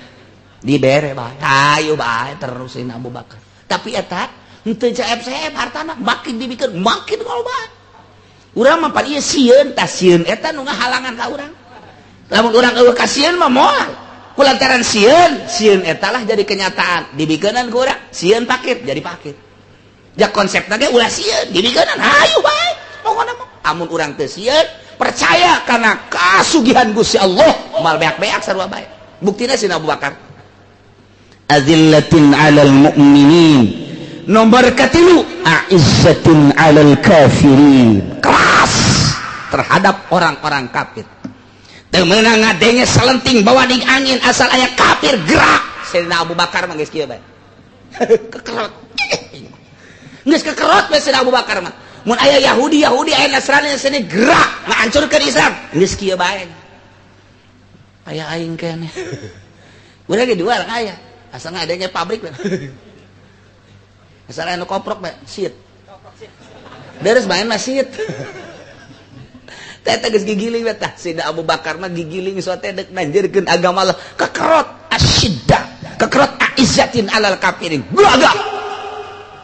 Dibere bae. Ayo bae terus Sidina Abu Bakar. Tapi eta henteu seep-seep hartana, makin dibikeun makin loba. Urang mah pan ieu sieun, tah sieun eta nu ngahalangan ka urang. Lamun urang euweuh kasieun mah moal. Kulantaran sieun, sieun eta lah jadi kenyataan. Dibikeunan ku urang, sieun pakir jadi pakir. Ja konsepna ge ulah sieun, dibikeunan hayu bae. Pokona mah amun urang teu sieun, percaya kana kasugihan Gusti Allah, mal beak-beak sarua bae. Buktina Sidina Abu Bakar.
Azillatin 'alal mu'minin. Nomor katilu, a'izzatin 'alal kafirin.
Keras terhadap orang-orang kafir. Teu meunang ngadenge selenting bawa ding angin, asal aya kafir gerak. Sayyidina Abu Bakar mah geus kieu bae. Kekerot. Geus kekerot bae Sayyidina Abu Bakar mah. Mun aya Yahudi, Yahudi aya Nasrani sini gerak ngahancurkeun Islam, geus kieu bae. Aya aing keneh. Urang ge dua aya. Asal ngadenge pabrik bae. Asal anu koprok bae, sit. Beres main mah sit. Teh geus gigiling we tah. Sidina Abu Bakar mah gigiling sote dek nanjeurkeun agama Allah. Kekerot asyidda, kekerot aizzatin alal kafirin. Gagah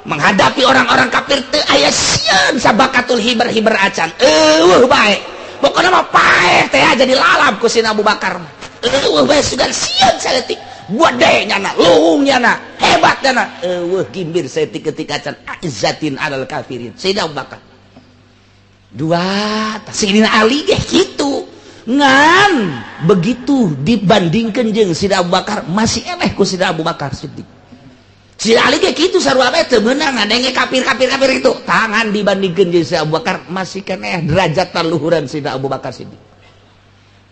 menghadapi orang-orang kafir teu aya sieun sabakatul hiber-hiber acan. Eueuh bae. Pokona mah paeh teh jadi lalap ku Sidina Abu Bakar mah. Eueuh bae sugan sieun saeutik. Gede nyana, luhung nyana, hebat nyana. Eueuh gimbir saeutik ketika acan aizzatin alal kafirin. Sidina Abu Bakar. Dua, Sidina Ali ge kitu. Ngan begitu dibandingkan jeung Sidina Abu Bakar masih eleh ku Sidina Abu Bakar Siddiq. Sidina Ali ge kitu sarua bae, teu meunang ngadenge kafir-kafir kafir itu. Tangan dibandingkan jeung Sidina Abu Bakar masih keneh derajat luhuran Sidina Abu Bakar Siddiq.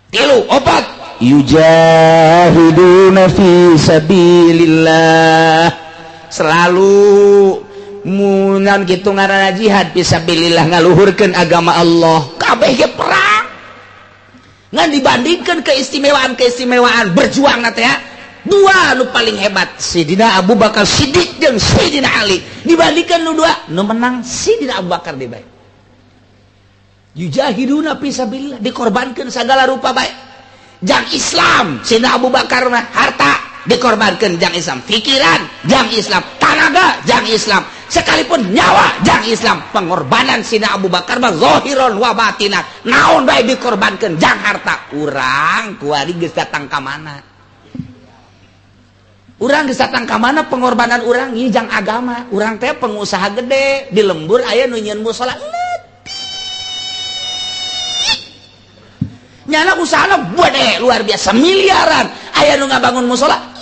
Tilu, opat,
yujahiduna fi sabilillah.
Selalu munan gitu ngaranna jihad fisabilillah, ngaluhurkeun agama Allah. Kabeh ge perang. Ngan dibandingkan keistimewaan-keistimewaan berjuang teh ya, dua nu paling hebat Sidina Abu Bakar Siddiq jeung Sidina Ali. Dibandingkan nu dua, nu menang Sidina Abu Bakar deui bae. Yujahiduna fisabilillah, dikorbankan segala rupa bae jang Islam. Sidina Abu Bakar mah harta dikorbankan jang Islam, pikiran jang Islam, tanaga jang Islam, sekalipun nyawa jang Islam. Pengorbanan Sidina Abu Bakar mah zahiron wa batinan, naon bae dikorbankan jang harta. Urang kuari geus datang ka mana? Urang geus datang ka mana pengorbanan urang ieu jang agama? Urang teh pengusaha gede di lembur, aya nu nyieun musola leutik. Nyana usahana gede luar biasa, miliaran. Aya nu ngabangun musola leutik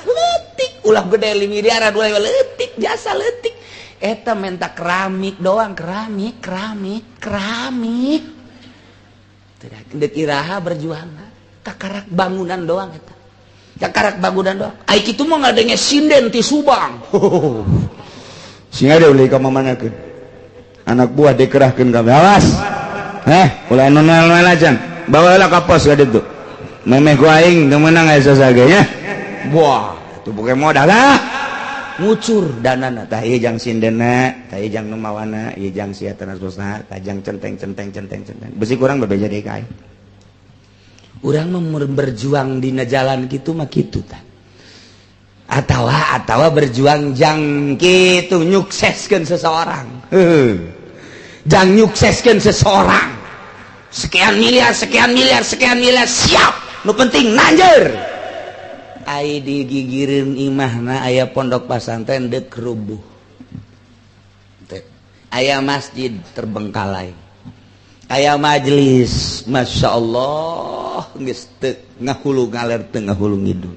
leutik, ulah gede miliaran, ulah leutik, jasa leutik. Eta menta keramik doang, keramik, keramik, keramik. Tidak dek iraha berjuang, kakarak bangunan doang eta, kakarak bangunan doang. Ai kitu mah ngadenge sinden ti Subang.
Sing ada ulih ka mamanakeun. Anak buah dikerahkeun kabeh. Awas. Ulah anu noel acan. Bawa heula ka pos ka ditu. Memeh ku aing teu meunang aya sasage nya. Wah, itu bukan modal lah.
Ngucur danana.
Tah ieu jang sindena, tah ieu jang nu mawana, ieu jang sia transportna, tah jang centeng centeng centeng centeng. Besi kurang bebeja deui ka aing.
Urang mah berjuang dina jalan kitu mah kitu tah. Atawa atawa berjuang jang kitu, nyukseskeun seseorang. Heuh. Jang nyukseskeun seseorang. Sekian miliar, sekian miliar, sekian miliar siap. Nu penting nanjer. Ai digigireun imahna aya pondok pasantren deuk rubuh. Teh. Aya masjid terbengkalai. Aya majelis, Masya Allah, geus teu ngahulu ngaler, teu ngahulu ngidul.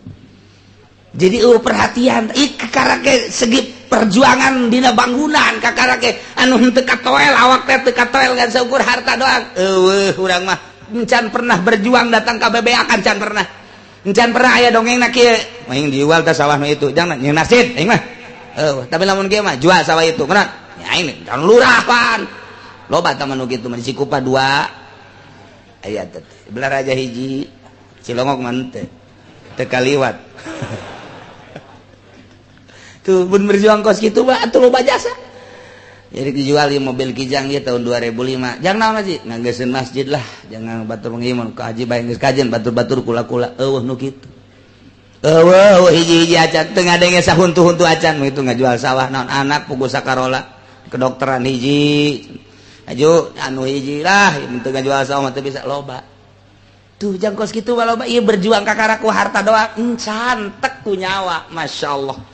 Jadi perhatian ih kakarake segi perjuangan dina bangunan, kakarake anu henteu katoel awak teh, teu katoel ngan saukur harta doang. Eueuh, urang mah. Encan pernah berjuang datang ka bebeakan, can pernah. Encan pernah aya dongeng na kieu. Aing dijual teh sawah nu itu. Jangan nyeun nasid aing mah. Eueuh, tapi lamun kieu mah jual sawah itu. Kenapa? Ya aing can lurah pan. Loba tah nu kitu mah di Cikupa dua. Aya teh. Balaraja hiji. Cilongok mah teu. Teu kaliwat. Tuh mun berjuang kos kitu mah atuh loba jasa. Jadi dijual di mobil Kijang ya tahun 2005. Jangan naon sih, nganggeseun masjid lah, jangan batur pengimun ka haji bae geus kajen batur-batur kula-kula eueuh nu kitu. Eueuh eueuh hiji-hiji acan teu ngadenge sahuntu-huntu acan itu ngajual sawah naon anak pugu sakarola kedokteran hiji. Aju anu hiji lah teu ngajual sawah mah teu bisa loba. Tuh jang kos kitu mah loba ieu berjuang kakara ku harta doang encan tek ku nyawa, masyaallah.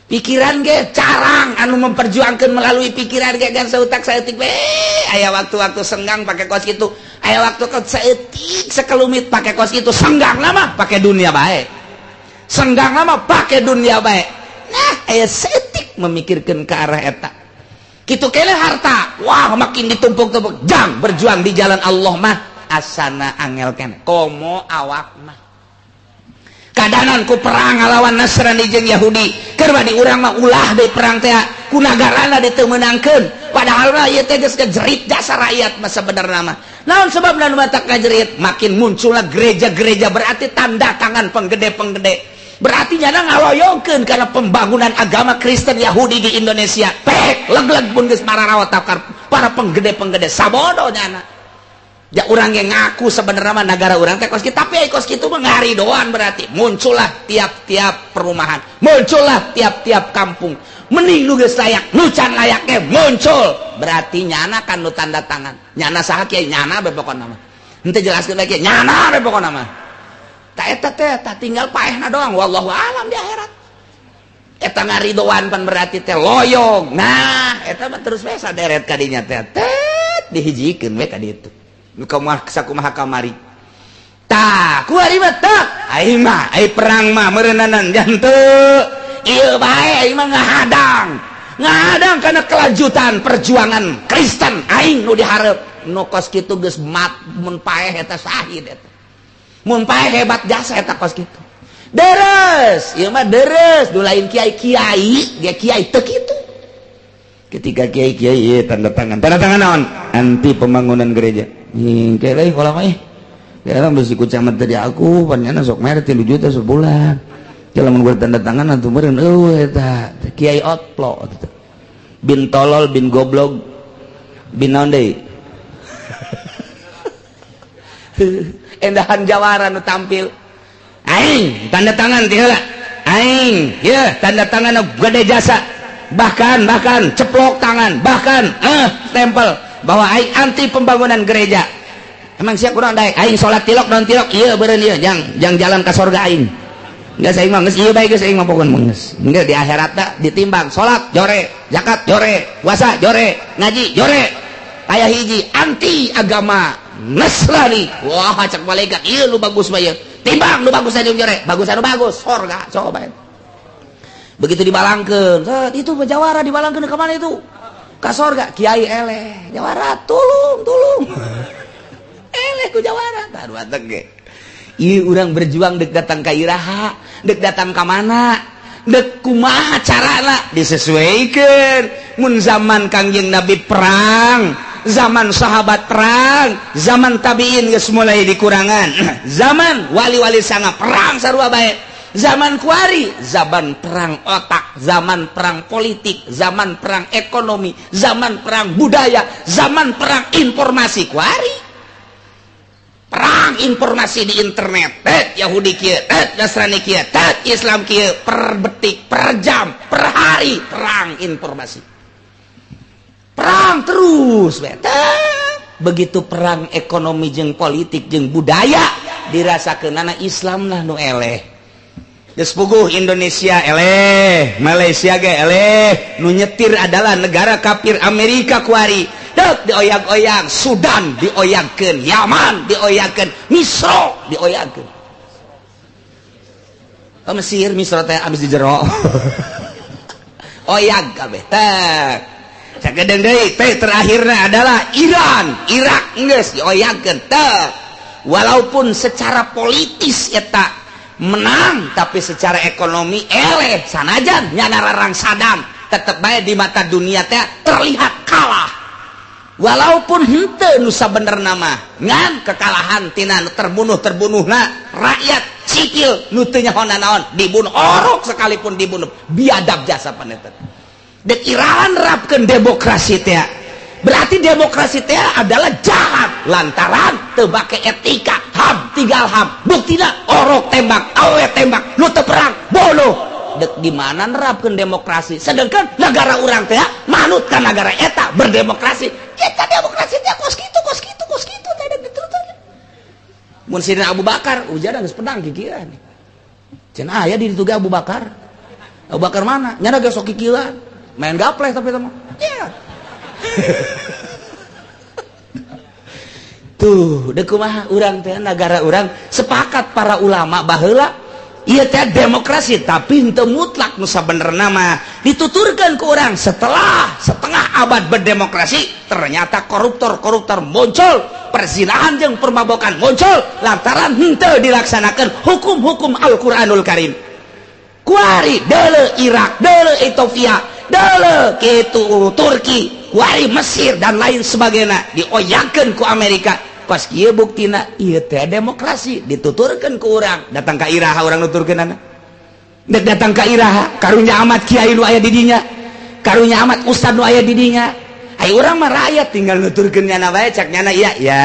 Pikiran ge carang anu memperjuangkan melalui pikiran ge gan sautak saeutik we aya waktu-waktu senggang pakai kos kitu, aya waktu ke saeutik sekelumit pakai kos kitu, senggang lama pakai dunia bae, senggang lama pakai dunia bae. Nah, aya saeutik memikirkan ke arah eta kitu kene harta wah makin ditumpuk-tumpuk jang berjuang di jalan Allah mah asana angel kene komo awak mah kadanan ku perang ngalawan Nasrani jeung Yahudi. Keur di urang mah ulah deui perang teh ku nagarana diteu meunangkeun, padahal mah ieu teh geus jerit jasa rakyat mah sabenerna mah. Naon sebabna nu matak ngajerit? Makin muncullah gereja-gereja berarti tanda tangan penggede-penggede, berarti nyana ngaloyongkeun karena pembangunan agama Kristen Yahudi di Indonesia. Pek leg-leg pun geus mararawat para penggede-penggede sabodo nyana. Ya orang yang ngaku sebenarnya mah negara orang teh kos kitu, tapi kos kitu mah ngaridoan. Berarti muncullah tiap-tiap perumahan, muncullah tiap-tiap kampung mending nu geus layak nu can layak ge muncul, berarti nyana kan nu tanda tangan. Nyana saha kiai? Nyana be pokona mah henteu jelaskeun lagi, nyana be pokona mah. Ta eta teh tah tinggal paehna doang, wallahu alam di akhirat. Eta ngaridoan pan berarti teh loyong. Nah, eta mah terus we saderet kadinya teh tet dihijikeun we ka ditu nu kumaha sakumaha kamari. Tah kuari mah teh aing mah ai perang mah meureunanan janteu ieu bae, aing mah ngahadang ngahadang karena kelanjutan perjuangan Kristen aing nu dihareup nu kos kitu geus mat. Mun paeh eta syahid, eta mun paeh hebat jasa eta kos kitu deres. Ieu mah deres du lain kiai-kiai ge, kiai teu kitu. Ketika kiai-kiai ieu tanda tangan, tanda tangan naon? Anti pembangunan gereja. Kele kalau mah kira besi ku camat tadi aku panyana sok mere 3 juta sebulan. Kalau mun tanda tangan atuh meureun eueuh eta kiai otlo bin tolol bin goblok bin naon deui endahan jawara nu tampil aing tanda tangan ti heula aing ye tanda tangan gede jasa, bahkan bahkan ceplok tangan, bahkan stempel bahwa aing anti pembangunan gereja. Emang siap kurang daek aing salat tilok non tilok ieu beureun ieu jang jang jalan ka sorga aing. Enggak, saya mah geus ieu bae geus, aing mah pokon mah geus. Enggak, di akhirat dah ditimbang salat jore, zakat jore, puasa jore, ngaji jore. Aya hiji anti agama Nasrani. Wah, cak malaikat ieu lu bagus bae. Timbang lu bagus aja jore, bagus anu bagus sorga coba. Begitu dibalangkeun, itu jawara dibalangkeun ke mana itu? Ka sorga. Kiai eleh, jawara tulung tulung eleh ku jawara. Taruh ge ieu urang berjuang dek datang ka iraha, dek datang ka mana, dek kumaha carana disesuaikan. Mun zaman Kangjeng Nabi perang, zaman sahabat perang, zaman tabiin geus mulai dikurangan, zaman wali-wali sangat perang sarua bae. Zaman kuari zaman perang otak, zaman perang politik, zaman perang ekonomi, zaman perang budaya, zaman perang informasi. Kuari perang informasi di internet tet Yahudi kieu tet, Nasrani kieu tet, Islam kieu, per detik, per jam, per hari perang informasi, perang terus beta. Begitu perang ekonomi jeung politik jeung budaya dirasakeun Islam lah nu eleh. Geus puguh Indonesia eleh, Malaysia ge eleh, nu nyetir adalah negara kafir Amerika kuari. Dek dioyag-oyag, Sudan dioyagkeun, Yaman dioyagkeun, Misro dioyagkeun. Oh, Mesir, Misro teh abis di jero. Oyag kabeh tek. Sakedeung deui teh terakhirna adalah Iran, Irak geus dioyagkeun tek. Walaupun secara politis eta menang, tapi secara ekonomi eleh. Sanajan nyana rarang Sadam, tetep bae di mata dunia teh terlihat kalah, walaupun henteu nu sabenerna mah. Ngan kekalahan tina nu terbunuh, terbunuhna rakyat sipil nu teu nyaho naon, dibunuh orok sekalipun, dibunuh biadab jasa panetan. Dek iraha nerapkeun demokrasi teh? Berarti demokrasi teh adalah jahat lantaran teu make etika HAM, tinggal HAM. Buktina orok tembak, awe tembak, nu teu perang bunuh. Dek di mana nerapkeun demokrasi, sedangkan negara urang teh manut ka negara eta berdemokrasi? Eta demokrasi teh kos kitu, kos kitu, kos kitu teh dek diteruskeun. Mun Sidina Abu Bakar ujaran geus pedang kikieuan. Cenah aya di ditu ge Abu Bakar. Abu Bakar mana? Nyana ge sok kikieuan, main gapleh, tapi teh mah ya. Tuh, dek kumaha urang teh? Negara urang sepakat para ulama baheula, ieu teh demokrasi, tapi henteu mutlak. Nu sabenerna mah dituturkeun ku urang, setelah setengah abad berdemokrasi ternyata koruptor-koruptor muncul, perzinahan jeung permabokan muncul lantaran henteu dilaksanakan hukum-hukum Al-Qur'anul Karim. Kuari deuleu Irak, deuleu Ethiopia, deuleu kitu Turki, kuari Mesir dan lain sebagainya dioyakeun ku Amerika. Pas kieu buktina ieu teh demokrasi dituturkeun ku urang. Datang ka iraha urang nuturkeunana? Dek datang ka iraha? Karunya amat kiai nu aya di dinya, karunya amat ustad nu aya di dinya. Ayo, urang mah rakyat tinggal nuturkeun nyana bae. Cak nyana iya ya,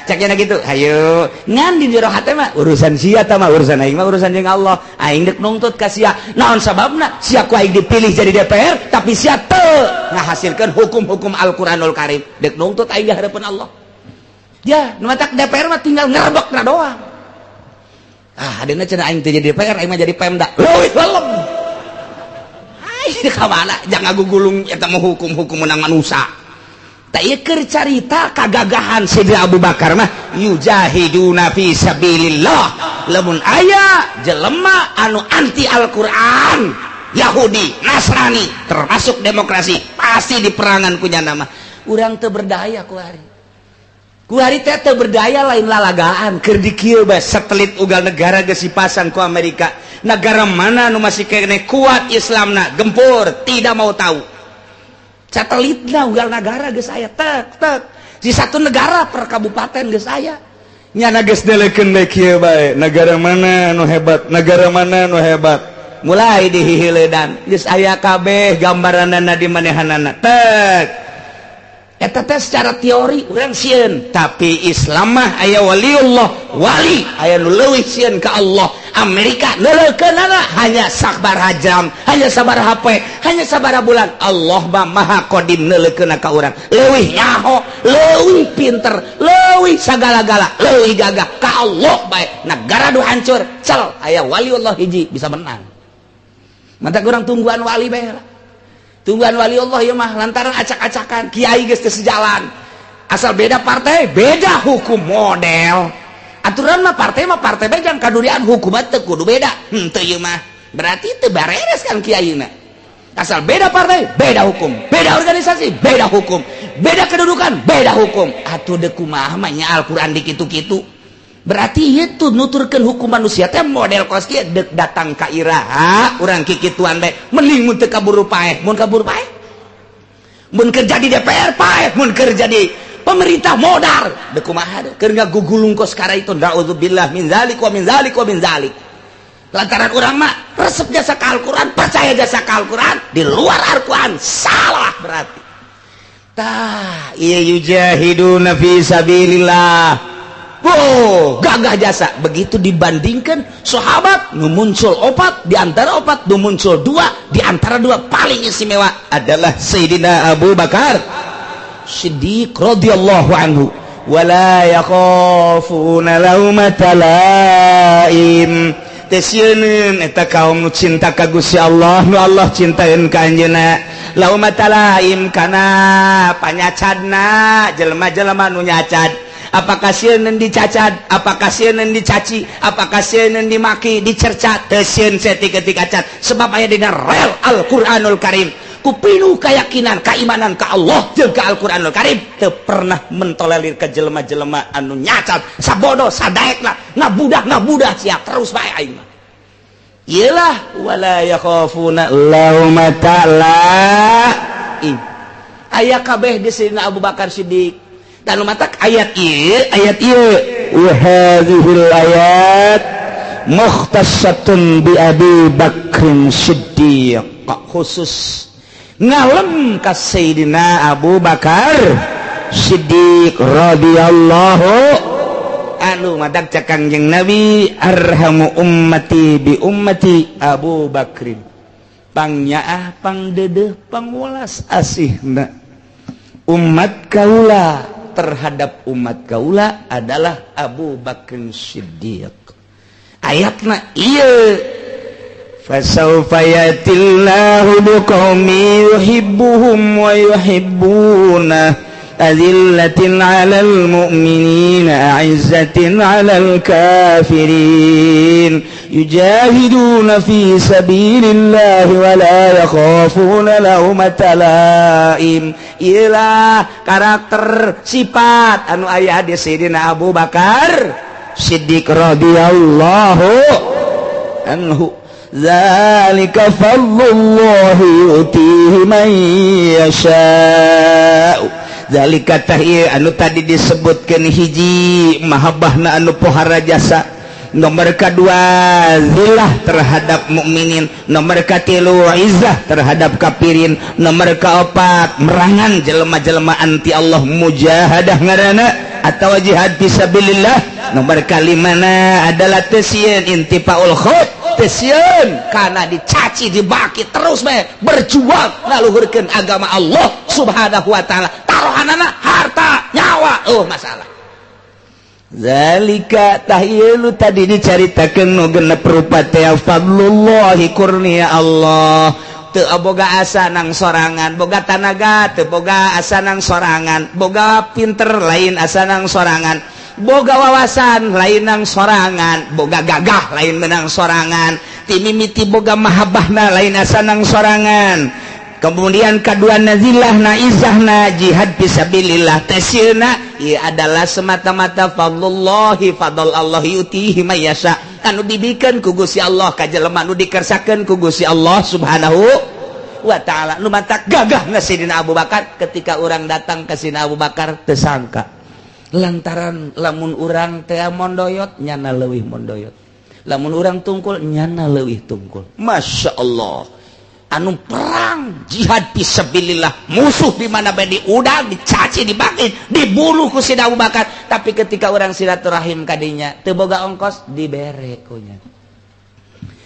cak nyana gitu, hayu. Ngan di jero hate mah urusan sia tah mah, urusan aing mah urusan jeung Allah. Aing dek nungtut ka sia, naon sababna sia ku aing dipilih jadi DPR, tapi sia teu ngahasilkeun hukum-hukum Al-Qur'anul Karim? Dek nungtut aing di hadapan Allah ya. Nu matak DPR mah tinggal ngerebek na doang. Ah, adena cenah aing teu jadi DPR, aing mah jadi Pemda, leuwih lelem. Ai ka mana jangan gugulung eta mah hukum-hukum menang manusia. Tak, ieu keur carita kagagahan Sidina Abu Bakar mah, yujahiduna fi sabilillah. Lamun aya jelema anu anti Al-Qur'an, Yahudi, Nasrani, termasuk demokrasi, pasti diperangan ku nyana mah. Urang teu berdaya kuari. Kuari teh teu berdaya, lain lalagaan. Keur dikieu bae, satelit ugal negara geus dipasang ku Amerika. Negara mana nu masih kene kuat Islamna, gempur, tidak mau tahu. Satelitna ugal negara geus aya, tek tek di satu negara per kabupaten geus aya.
Nyana geus delekeun bae kieu bae, negara mana nu hebat, negara mana nu hebat.
Mulai dihihiledan geus aya kabeh gambaranana di manehanana, tek. Eta teh secara teori urang sieun, tapi Islam mah aya waliullah, wali aya nu leuwih sieun ka Allah. Amerika neuleukeunana hanya sabaraha jam, hanya sabaraha poe, hanya sabaraha bulan. Allah mah maha qadim neuleukeunna ka urang, leuwih nyaho, leuwih pinter, leuwih sagala-gala, leuwih gagah. Ka Allah bae negara nu hancur, cel aya waliullah hiji bisa menang. Mantap, urang tungguan wali bae lah, tungguan wali Allah ya mah. Lantaran acak-acakan kiai geus teu sejalan, asal beda partai beda hukum. Model aturan mah partai bae jangan kadurian, hukum mah teu kudu beda. Henteu, ieu mah berarti teu bareres kan kiai na. Asal beda partai beda hukum, beda organisasi beda hukum, beda kedudukan beda hukum. Atuh deuk kumaha mah nya Al-Qur'an dikitu-kitu? Berarti itu nuturkeun hukum manusia teh model kos kieu. Dek datang ka iraha urang kikituan bae? Mending mun teu kaburu paeh, mun kaburu paeh, mun kerja di DPR paeh, mun kerja di pemerintah modar. Dek kumaha keur ngagugulung kos kara itu? Naudzubillah min zalik wa min zalik wa min zalik. Lantaran urang mah resep jasa ka Al-Qur'an, percaya jasa ka Al-Qur'an, di luar Al-Qur'an salah berarti. Tah, ieu yujahiduna fi sabilillah. Oh, gagah jasa. Begitu dibandingkan sahabat nu muncul opat, di antara opat nu muncul dua, di antara dua paling istimewa adalah Sayyidina Abu Bakar Siddiq radhiyallahu anhu. Wala yakhafuna laumata laim. Teu sieun eta kaum nu cinta ka Gusti Allah, nu Allah cintaeun ka anjeunna, laumata laim kana panyacadna, jelema-jelema nu nyacad. Apakah sieun dicacad? Apakah sieun dicaci? Apakah sieun dimaki, dicerca? Teu sieun saketik acan, sebab aya dina rel Al-Qur'anul Karim. Ku pinuh keyakinan, keimanan ka Allah jeung ka Al-Qur'anul Karim, teu pernah mentolerir ke jelema-jelema anu nyacat, sabodo, sadaekna, ngabudah ngabudah sia terus bae aing mah. Iyalah, wala yakhafuna laumata laim. Aya kabeh di Sayyidina Abu Bakar Siddiq. Dan matak ayat ieu, ayat ieu,
wa hadhil ayat mukhtasatun bi Abi Bakrin Siddiq,
khusus ngalem ka Sayyidina Abu Bakar
Siddiq radhiyallahu
anu. Matak cek Kangjeng Nabi, arhamu ummati bi ummati Abu Bakrin, pangnyaah, pangdedeh, pangwelas asihna umat kaula terhadap umat kaula adalah Abu Bakr Siddiq. Ayatna iya,
fasawfa yatillahu biqaumin yuhibbuhum wa yuhibbuna, azillatin 'alal mu'minina, 'izzatin 'alal kafirin, yujahiduna fi sabilillahi wa la yakhafuna laumata laim.
Iyalah karakter sifat anu aya di Sayyidina Abu Bakar
Siddiq radhiyallahu anhu. Zalika fadlullahi yu'tihi man yasha'u.
Zalika tah anu tadi disebutkan, hiji mahabbahna anu pohara jasa, nomor kedua zillah terhadap mukminin, nomor katilu izzah terhadap kafirin, nomor keempat merangan jelema-jelema anti Allah, mujahadah ngaranna atau jihad fisabilillah, nomor kalimana adalah teu sieun, intifaul khauf, teu sieun karena dicaci dibaki, terus bae berjuang ngaluhurkeun agama Allah Subhanahu wa taala, taruhanana harta, nyawa, oh masalah.
Zalika tah ieu tadi dicaritakeun nu genep rupa teh fadlullahi, kurnia Allah.
Teu boga asa nang sorangan, boga tanaga teu boga asa nang sorangan, boga pinter lain asa nang sorangan, boga wawasan lain nang sorangan, boga gagah lain menang sorangan, timimiti boga mahabbahna lain asa nang sorangan. Kemudian kedua nazillah na izahna, jihad fisabilillah tesina, ia adalah semata-mata fadlullahi, fadl Allah, yutihi mayyasha, anu dibikeun ku Gusti Allah ka jelema nu dikersakeun ku Gusti Allah Subhanahu wa taala. Nu matak gagah na Sayyidina Abu Bakar, ketika orang datang ke Sayyidina Abu Bakar tersangka lantaran lamun urang teh mondoyot, nyana leuwih mondoyot, lamun urang tungkul, nyana leuwih tungkul. Masya Allah, anu perang jihad fisabilillah, musuh di mana bae diudang, dicaci, dibakit, dibunuh ku Sayyidina Abu Bakar, tapi ketika orang silaturahim kadinya teu boga ongkos, dibere ku nya.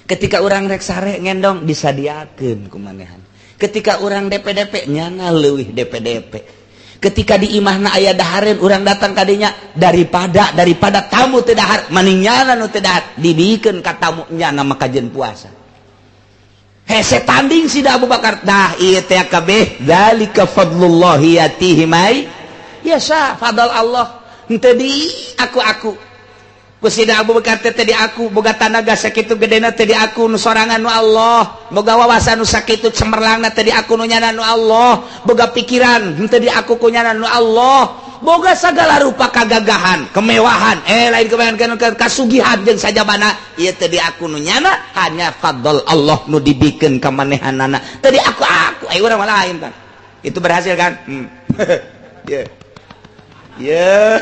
Ketika orang rek sare ngendong, disadiakeun ku manehan. Ketika orang DPDP, nyana leuwih DPDP. Ketika di imahna aya dahareun, urang datang kadinya, daripada daripada tamu teu dahar mending nyana nu teu dahar, dibikeun ka tamu nyana makajeun puasa. Hese tanding si Abu Bakar. Dah, ieu teh kabeh zalika fadlullahi yatihi may yasha, fadl Allah, henteu di aku-aku ku Sida Abu Bakar teh di aku boga tanaga sakitu gedena teh di aku nu sorangan nu Allah, boga wawasan nu sakitu cemerlangna teh di aku nu nyana nu Allah, boga pikiran henteu di aku ku nyana nu Allah, boga segala rupa kagagahan, kemewahan, eh lain kemewahan, kasugihan jeung sajabana ieu teh di aku nu nyana, hanya fadl Allah nu dibikeun ka manehanana, teu di aku aku. Ayo urang mah lain kan itu berhasil kan. Yeah. Yeah.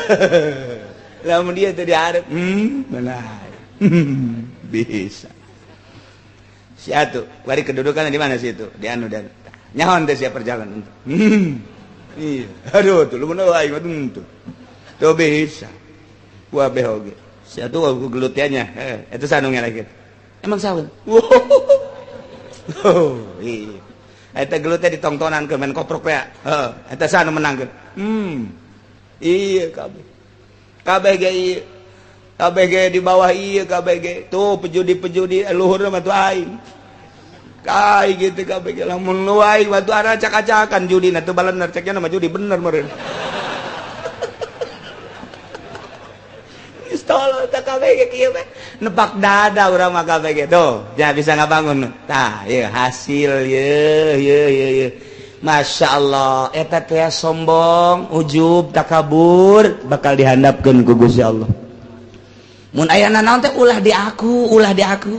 Lamun dia teu diharap, benar. Bisa. Si atuh, bari kedudukan di mana sih itu? Di anu dan nyaho teh sia perjalanan. Iya. Aduh, tuh lu bener aing mah tuh. Tuh bisa. Wah beh oge. Si atuh aku gelutnya. Eh, itu sanu ngelek. Emang sahun? Oh, iya. Eta gelutnya ditongtonan ke main koprok ya. Heeh, eta sanu menangkeun. Iya kabeh. Kabeh ge ieu. Kabeh ge di bawah ieu kabeh ge. Tuh pejudi-pejudi luhur mah tuh aing. Kai gitu kabeh ge lamun nu aing mah tuh acak-acakan judi na tuh balener ceknya mah judi bener meureun. Geus.
Tolol tak KBG kieu we. Nepak dada urang mah KBG tuh. Ya bisa ngabangun. Tah, ieu hasil ye ye ye ye. Masya Allah, eta teh sombong, ujub, takabur bakal dihandapkeun ku Gusti Allah. Mun aya nanaon teh ulah di aku, ulah di aku.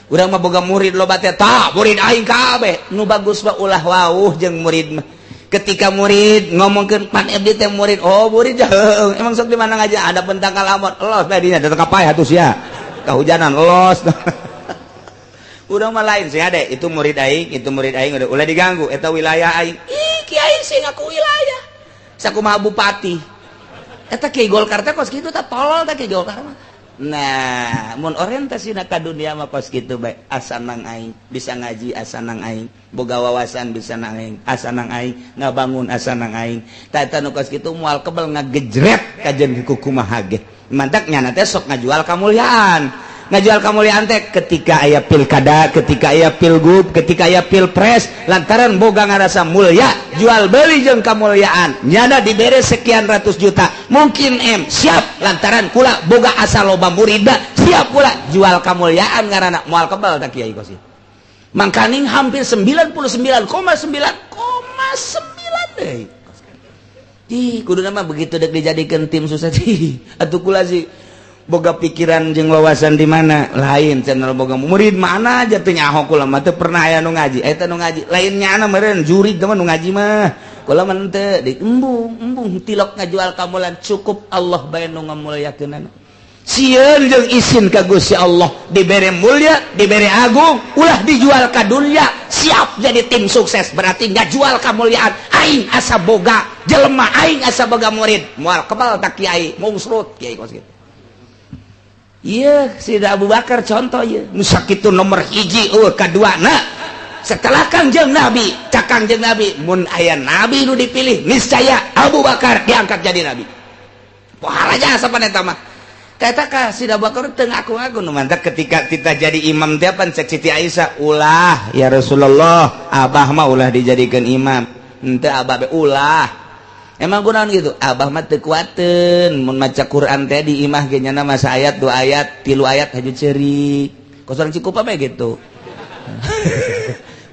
Urang mah boga murid loba teh, tah murid aing kabeh. Nu bagus mah ulah wauh jeung murid mah. Ketika murid ngomongkeun pan abdi teh murid, oh murid heueuh, emang sok di mana ngaji ada pentangkal amot, los tadinya datang ka paeh atuh sia. Kahujanan los. Urang mah lain sih ade, itu murid aing, itu murid aing udah ulah diganggu, eta wilayah aing. Ih, kiai sih ngaku wilayah. Sakumaha bupati. Eta kiai Golkar teh kos kitu tah, tolol teh kiai Golkar mah. Nah, mun orientasina ka dunia mah kos kitu bae, asa nang aing bisa ngaji, asa nang aing boga wawasan, bisa nang aing, asa nang aing ngabangun, asa nang aing. Tah, eta nu kos kitu moal kebel ngagejret kajen kumaha ge. Mantak nyana teh sok ngajual kamulyaan. Ngajual kamulyaan teh ketika aya pilkada, ketika aya pilgub, ketika aya pilpres, lantaran boga ngarasa mulia, jual beli jeung kamulyaan. Nyana dibere sekian ratus juta, mungkin M, siap lantaran kula boga asa loba murida, siap kula jual kamulyaan ngaranna, moal kebal tak kiai kos. Mangkaning hampir 99,9,9 deui. Ih, kudu nama begitu dek dijadikan tim sukses. Ih, atuh kula sih boga pikiran jeung wawasan di mana lain channel boga murid mana aja teu nyaho, kula mah teu pernah aya nu ngaji, eta nu ngaji lain nyana meureun jurig mah nu ngaji mah, kula mah teu di embung embung tilok ngajual kamulan, cukup Allah bae nu ngamuliakeunana. Sieun jeung isin ka Gusti Allah, dibere mulia, dibere agung, ulah dijual ka dunia, siap jadi tim sukses berarti ngajual kamuliaan aing asa boga jelema, aing asa boga murid, moal kebal tak kiai mungsrut kiai kos kitu. Iya, Sida Abu Bakar contoh ya. Nu sakitu nomor hiji eueuh kadua na. Setelah Kangjeng Nabi, cak Kangjeng Nabi, mun aya nabi nu dipilih, niscaya Abu Bakar diangkat jadi nabi. Pohara jasa pan eta mah. Eta ka Sida Abu Bakar teu ngaku-ngaku nu mantak ketika kita jadi imam teh pan cek Siti Aisyah, ulah ya Rasulullah, abah mah ulah dijadikan imam. Henteu abah be ulah. Emang kunaon gitu? Abah mah teu kuateun mun maca Quran teh di imah ge nyana masa ayat, dua ayat, tilu ayat haju ceurik. Kos urang Cikupa mah gitu.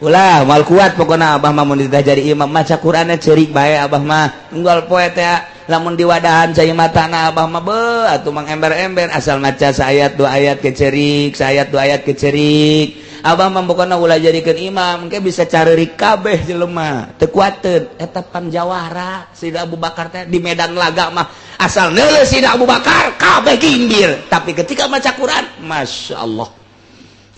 Ulah moal kuat pokona abah mah mun jadi imam, maca Quranna ceurik bae abah mah. Unggal poe teh lamun diwadahan cai matana abah mah be atuh mang ember-ember asal maca saayat dua ayat ke ceurik, saayat dua ayat ke ceurik. Abah mah pokona ulah jadikeun imam, engke bisa careurik kabeh jelema. Teu kuateun eta pan jawara Sida Abu Bakar teh di medan laga mah asal neuleuh Sida Abu Bakar kabeh gimbir. Tapi ketika maca Quran, Masya Allah.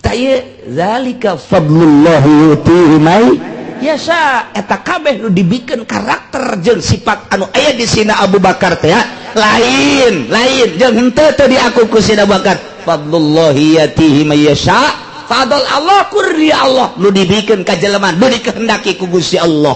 Tah ieu zalika fadlullah yu'tihi may yasha, eta kabeh nu dibikeun karakter jeung sifat anu aya di sina Abu Bakar teh lain lain jeung henteu teu diaku ku Sina Abu Bakar, fadlullahi yatihi may yasha, fadl Allah, kurnia Allah nu dibikeun ka jelema nu dikehendaki ku Gusti Allah.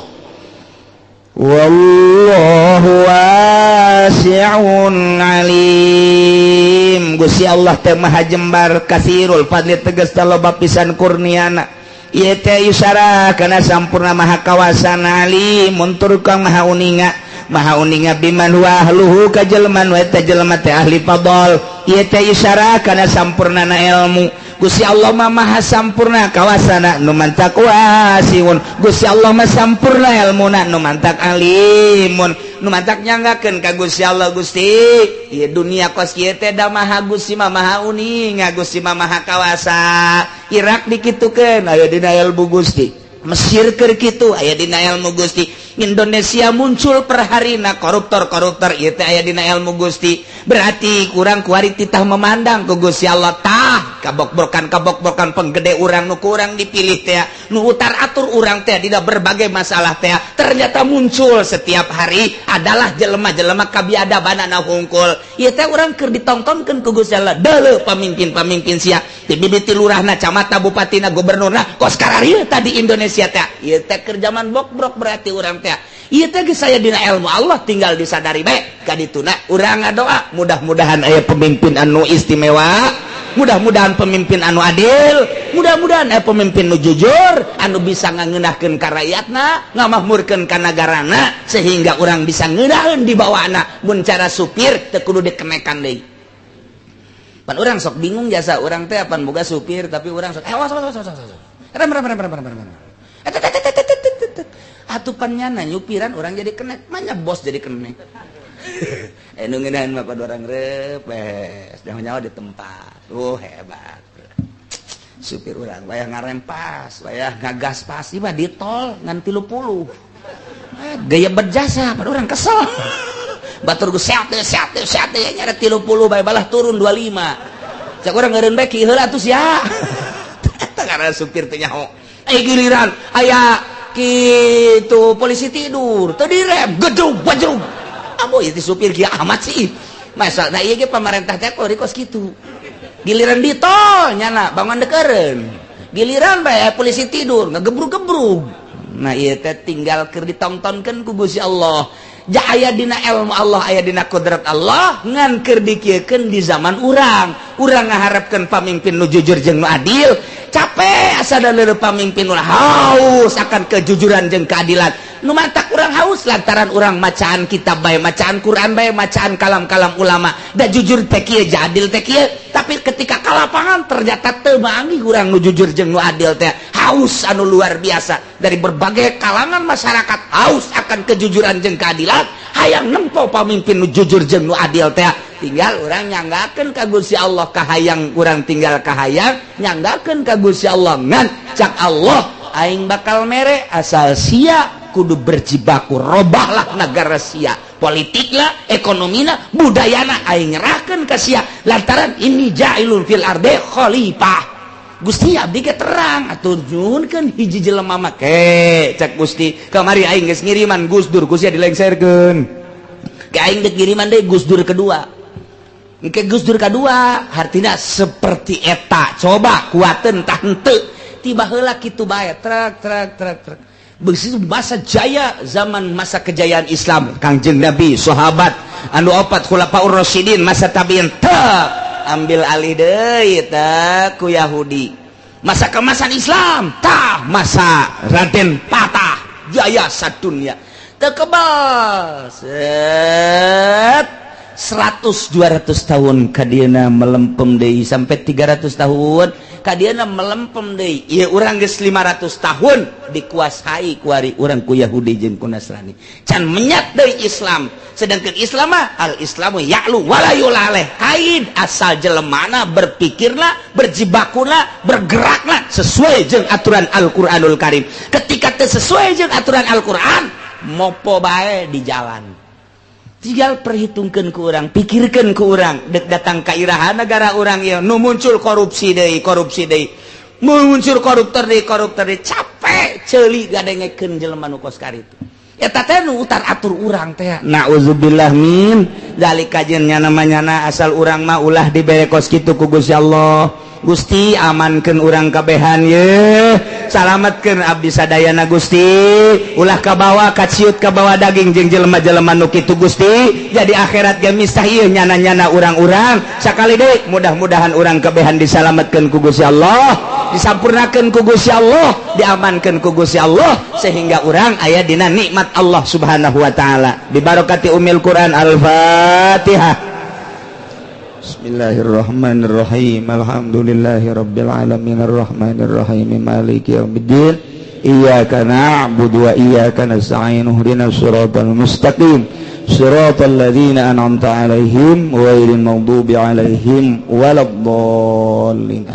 Wallahu wasi'un alim. Gusti Allah teh maha jembar, kasirul fadli tegas loba pisan kurniana. Ieu teh isara kana sampurna maha kawasana, alimun tur kang maha uninga, maha uninga biman huwa ahluhu ka jelema nu eta jelema teh ahli fadl. Ieu teh isara kana sampurnana ilmu. Gusti Allah mah maha sampurna kawasana nu mantak wasiun. Gusti Allah mah sampurna ilmuna nu mantak alimun, nu mantak nyanggakeun ka Gusti Allah. Gusti, ieu dunia kos kieu teh da maha Gusti mah maha uninga, Gusti mah maha kawasa. Irak dikitukeun aya dina ilmu Gusti, Mesir keur kitu aya dina ilmu Gusti, Indonesia muncul perharina koruptor-koruptor ieu teh aya dina ilmu Gusti. Berarti kurang kuari titah memandang ku Gusti Allah tah kabok-brokan penggede urang nu kurang dipilih teh nu utar atur urang teh tidak berbagai masalah teh ternyata muncul setiap hari adalah jelema-jelema kabiadabanana hungkul. Ieu teh urang keur ditontonkeun ku Gusti Allah. Deuleu pamimpin-pamimpin sia ti bibiti lurahna, camatna, bupatina, gubernurna kos kararieu tadi Indonesia teh. Ieu teh keur zaman bokbrok, berarti urang teh ieu teh geus aya dina ilmu Allah, tinggal disadari bae. Kadituna urang ngadoa mudah-mudahan aya pemimpin anu istimewa, mudah-mudahan pemimpin anu adil, mudah-mudahan aya pemimpin nu jujur anu bisa ngangeunahkeun ka rakyatna, ngamakmurkeun ka nagarana, sehingga urang bisa ngeunaheun di bawana mun cara supir teu kudu dikenekan deui.
Pan urang sok bingung jasa urang teh, apan boga supir, tapi urang sok, eh, awas, awas, awas, awas, awas, rem, rem, rem, rem, rem, rem, eh, tet, tet, tet, tet, tet, tet. Atuh pan nyana nyupiran urang jadi kenek, mana bos jadi kenek. Eh, nu ngeunaheun mah pada orang repes, nyawa nyawa di tempat. Oh, hebat supir urang, wayah ngarem pas, wayah ngagas pas. Ieu di tol ngan 30, eh, gaya berjasa pada orang kesel. Batur geus sehat sehat sehat nya 30 bae, balah turun 25. Cak urang, ngeureun bae ki heula atuh sia. Eta karena supir teh nyaho. Eh, giliran aya kitu polisi tidur teu direm, gedung bajrung. Ambo itu supir kieu amat sih. Masa nah ieu ge pamarentah teh kos kitu. Giliran di tol nyana bangun dekeureun, giliran bae polisi tidur ngegebrug-gebrug. Nah, ieu teh tinggal keur ditontonkeun ku Gusti Allah. Ja aya dina ilmu Allah, aya dina kodrat Allah, ngan keur dikieukeun di zaman urang. Urang ngaharapkeun pamimpin nu jujur jeung nu adil, capek asa da pamimpin nu haus akan kejujuran jeung keadilan. Nu matak urang haus lantaran urang macaan kitab bae, macaan Quran bae, macaan kalam-kalam ulama, da jujur teh kieu, adil teh kieu. Tapi ketika ka lapangan ternyata teu manggih urang nu jujur jeung nu adil teh. Haus anu luar biasa dari berbagai kalangan masyarakat, haus akan kejujuran jeung keadilan, hayang nempo pamimpin nu jujur jeung nu adil teh. Tinggal urang nyanggakeun ka Gusti Allah kahayang urang, tinggal kahayang nyanggakeun ka Gusti Allah. Ngan cak Allah, aing bakal mere asal sia kudu berjibaku, robahlah negara sia, politiklah, ekonomina, budayana, aing nyerahkeun ka sia lantaran inni ja'ilun fil ardi khalifah. Gusti, abdi ge terang atuh, nyuhunkeun hiji jelema make. Cak Gusti, kamari aing geus ngiriman Gus Dur, Gusti dilengserkeun. Ke aing dek ngiriman deui Gus Dur kedua. Engke Gus Dur kedua hartina seperti eta, coba kuateun tah henteu. Tiba heula kitu bae, truk truk truk truk. Begitu masa jaya, zaman masa kejayaan Islam, Kangjeng Nabi, sahabat anu opat khulafaur rasyidin, masa tabiin teu ambil alih deui teh ku Yahudi. Masa kemasan Islam tah masa Raden Patah, jaya sadunya, teu kebal set 100 200 tahun kadieuna melempem deui, sampai 300 tahun kadieuna melempem deui. Ieu urang geus 500 tahun dikuasai kuari urang ku Yahudi jeung ku Nasrani, can menyat deui Islam. Sedangkan Islam mah al Islamu ya'lu wala yu'la alaih, kaid asal jelemana berpikirna, berjibakuna, bergerakna sesuai jeung aturan Al-Qur'anul Karim. Ketika teu sesuai jeung aturan Al-Qur'an, mopo bae di jalan. Tinggal perhitungkan ke urang, pikirkan ke urang, dek datang ke iraha negara urang ya nu muncul korupsi deui, korupsi deui, muncul koruptor deui, koruptor deui. Capek ceuli gadengekeun jelema nu kos kitu. Eta teh nu utar atur urang teh, naudzubillah min dzalika. Jeung nyana manyana asal urang mah ulah dibere kos kitu ku Gusti Allah. Gusti, amankeun urang kabehan ye, salametkeun abdi sadayana Gusti, ulah kabawa kaciut, kabawa daging jeung jelema-jelema nu kitu Gusti. Jadi akhirat ge misah ieu nyana-nyana urang-urang. Sakali deui, mudah-mudahan urang kabehan disalametkeun ku Gusti Allah, disampurnakeun ku Gusti Allah, diamankeun ku Gusti Allah, sehingga urang aya dina nikmat Allah Subhanahu wa taala. Bibarakati umil Quran, Al-Fatihah. Bismillahirrahmanirrahim. Alhamdulillahi rabbil alamin arrahmanirrahim maliki yaumiddin. Iyyaka na'budu wa iyyaka nasta'in ihdinas siratal mustaqim siratal ladzina an'amta 'alaihim ghairil maghdubi 'alaihim waladdallin.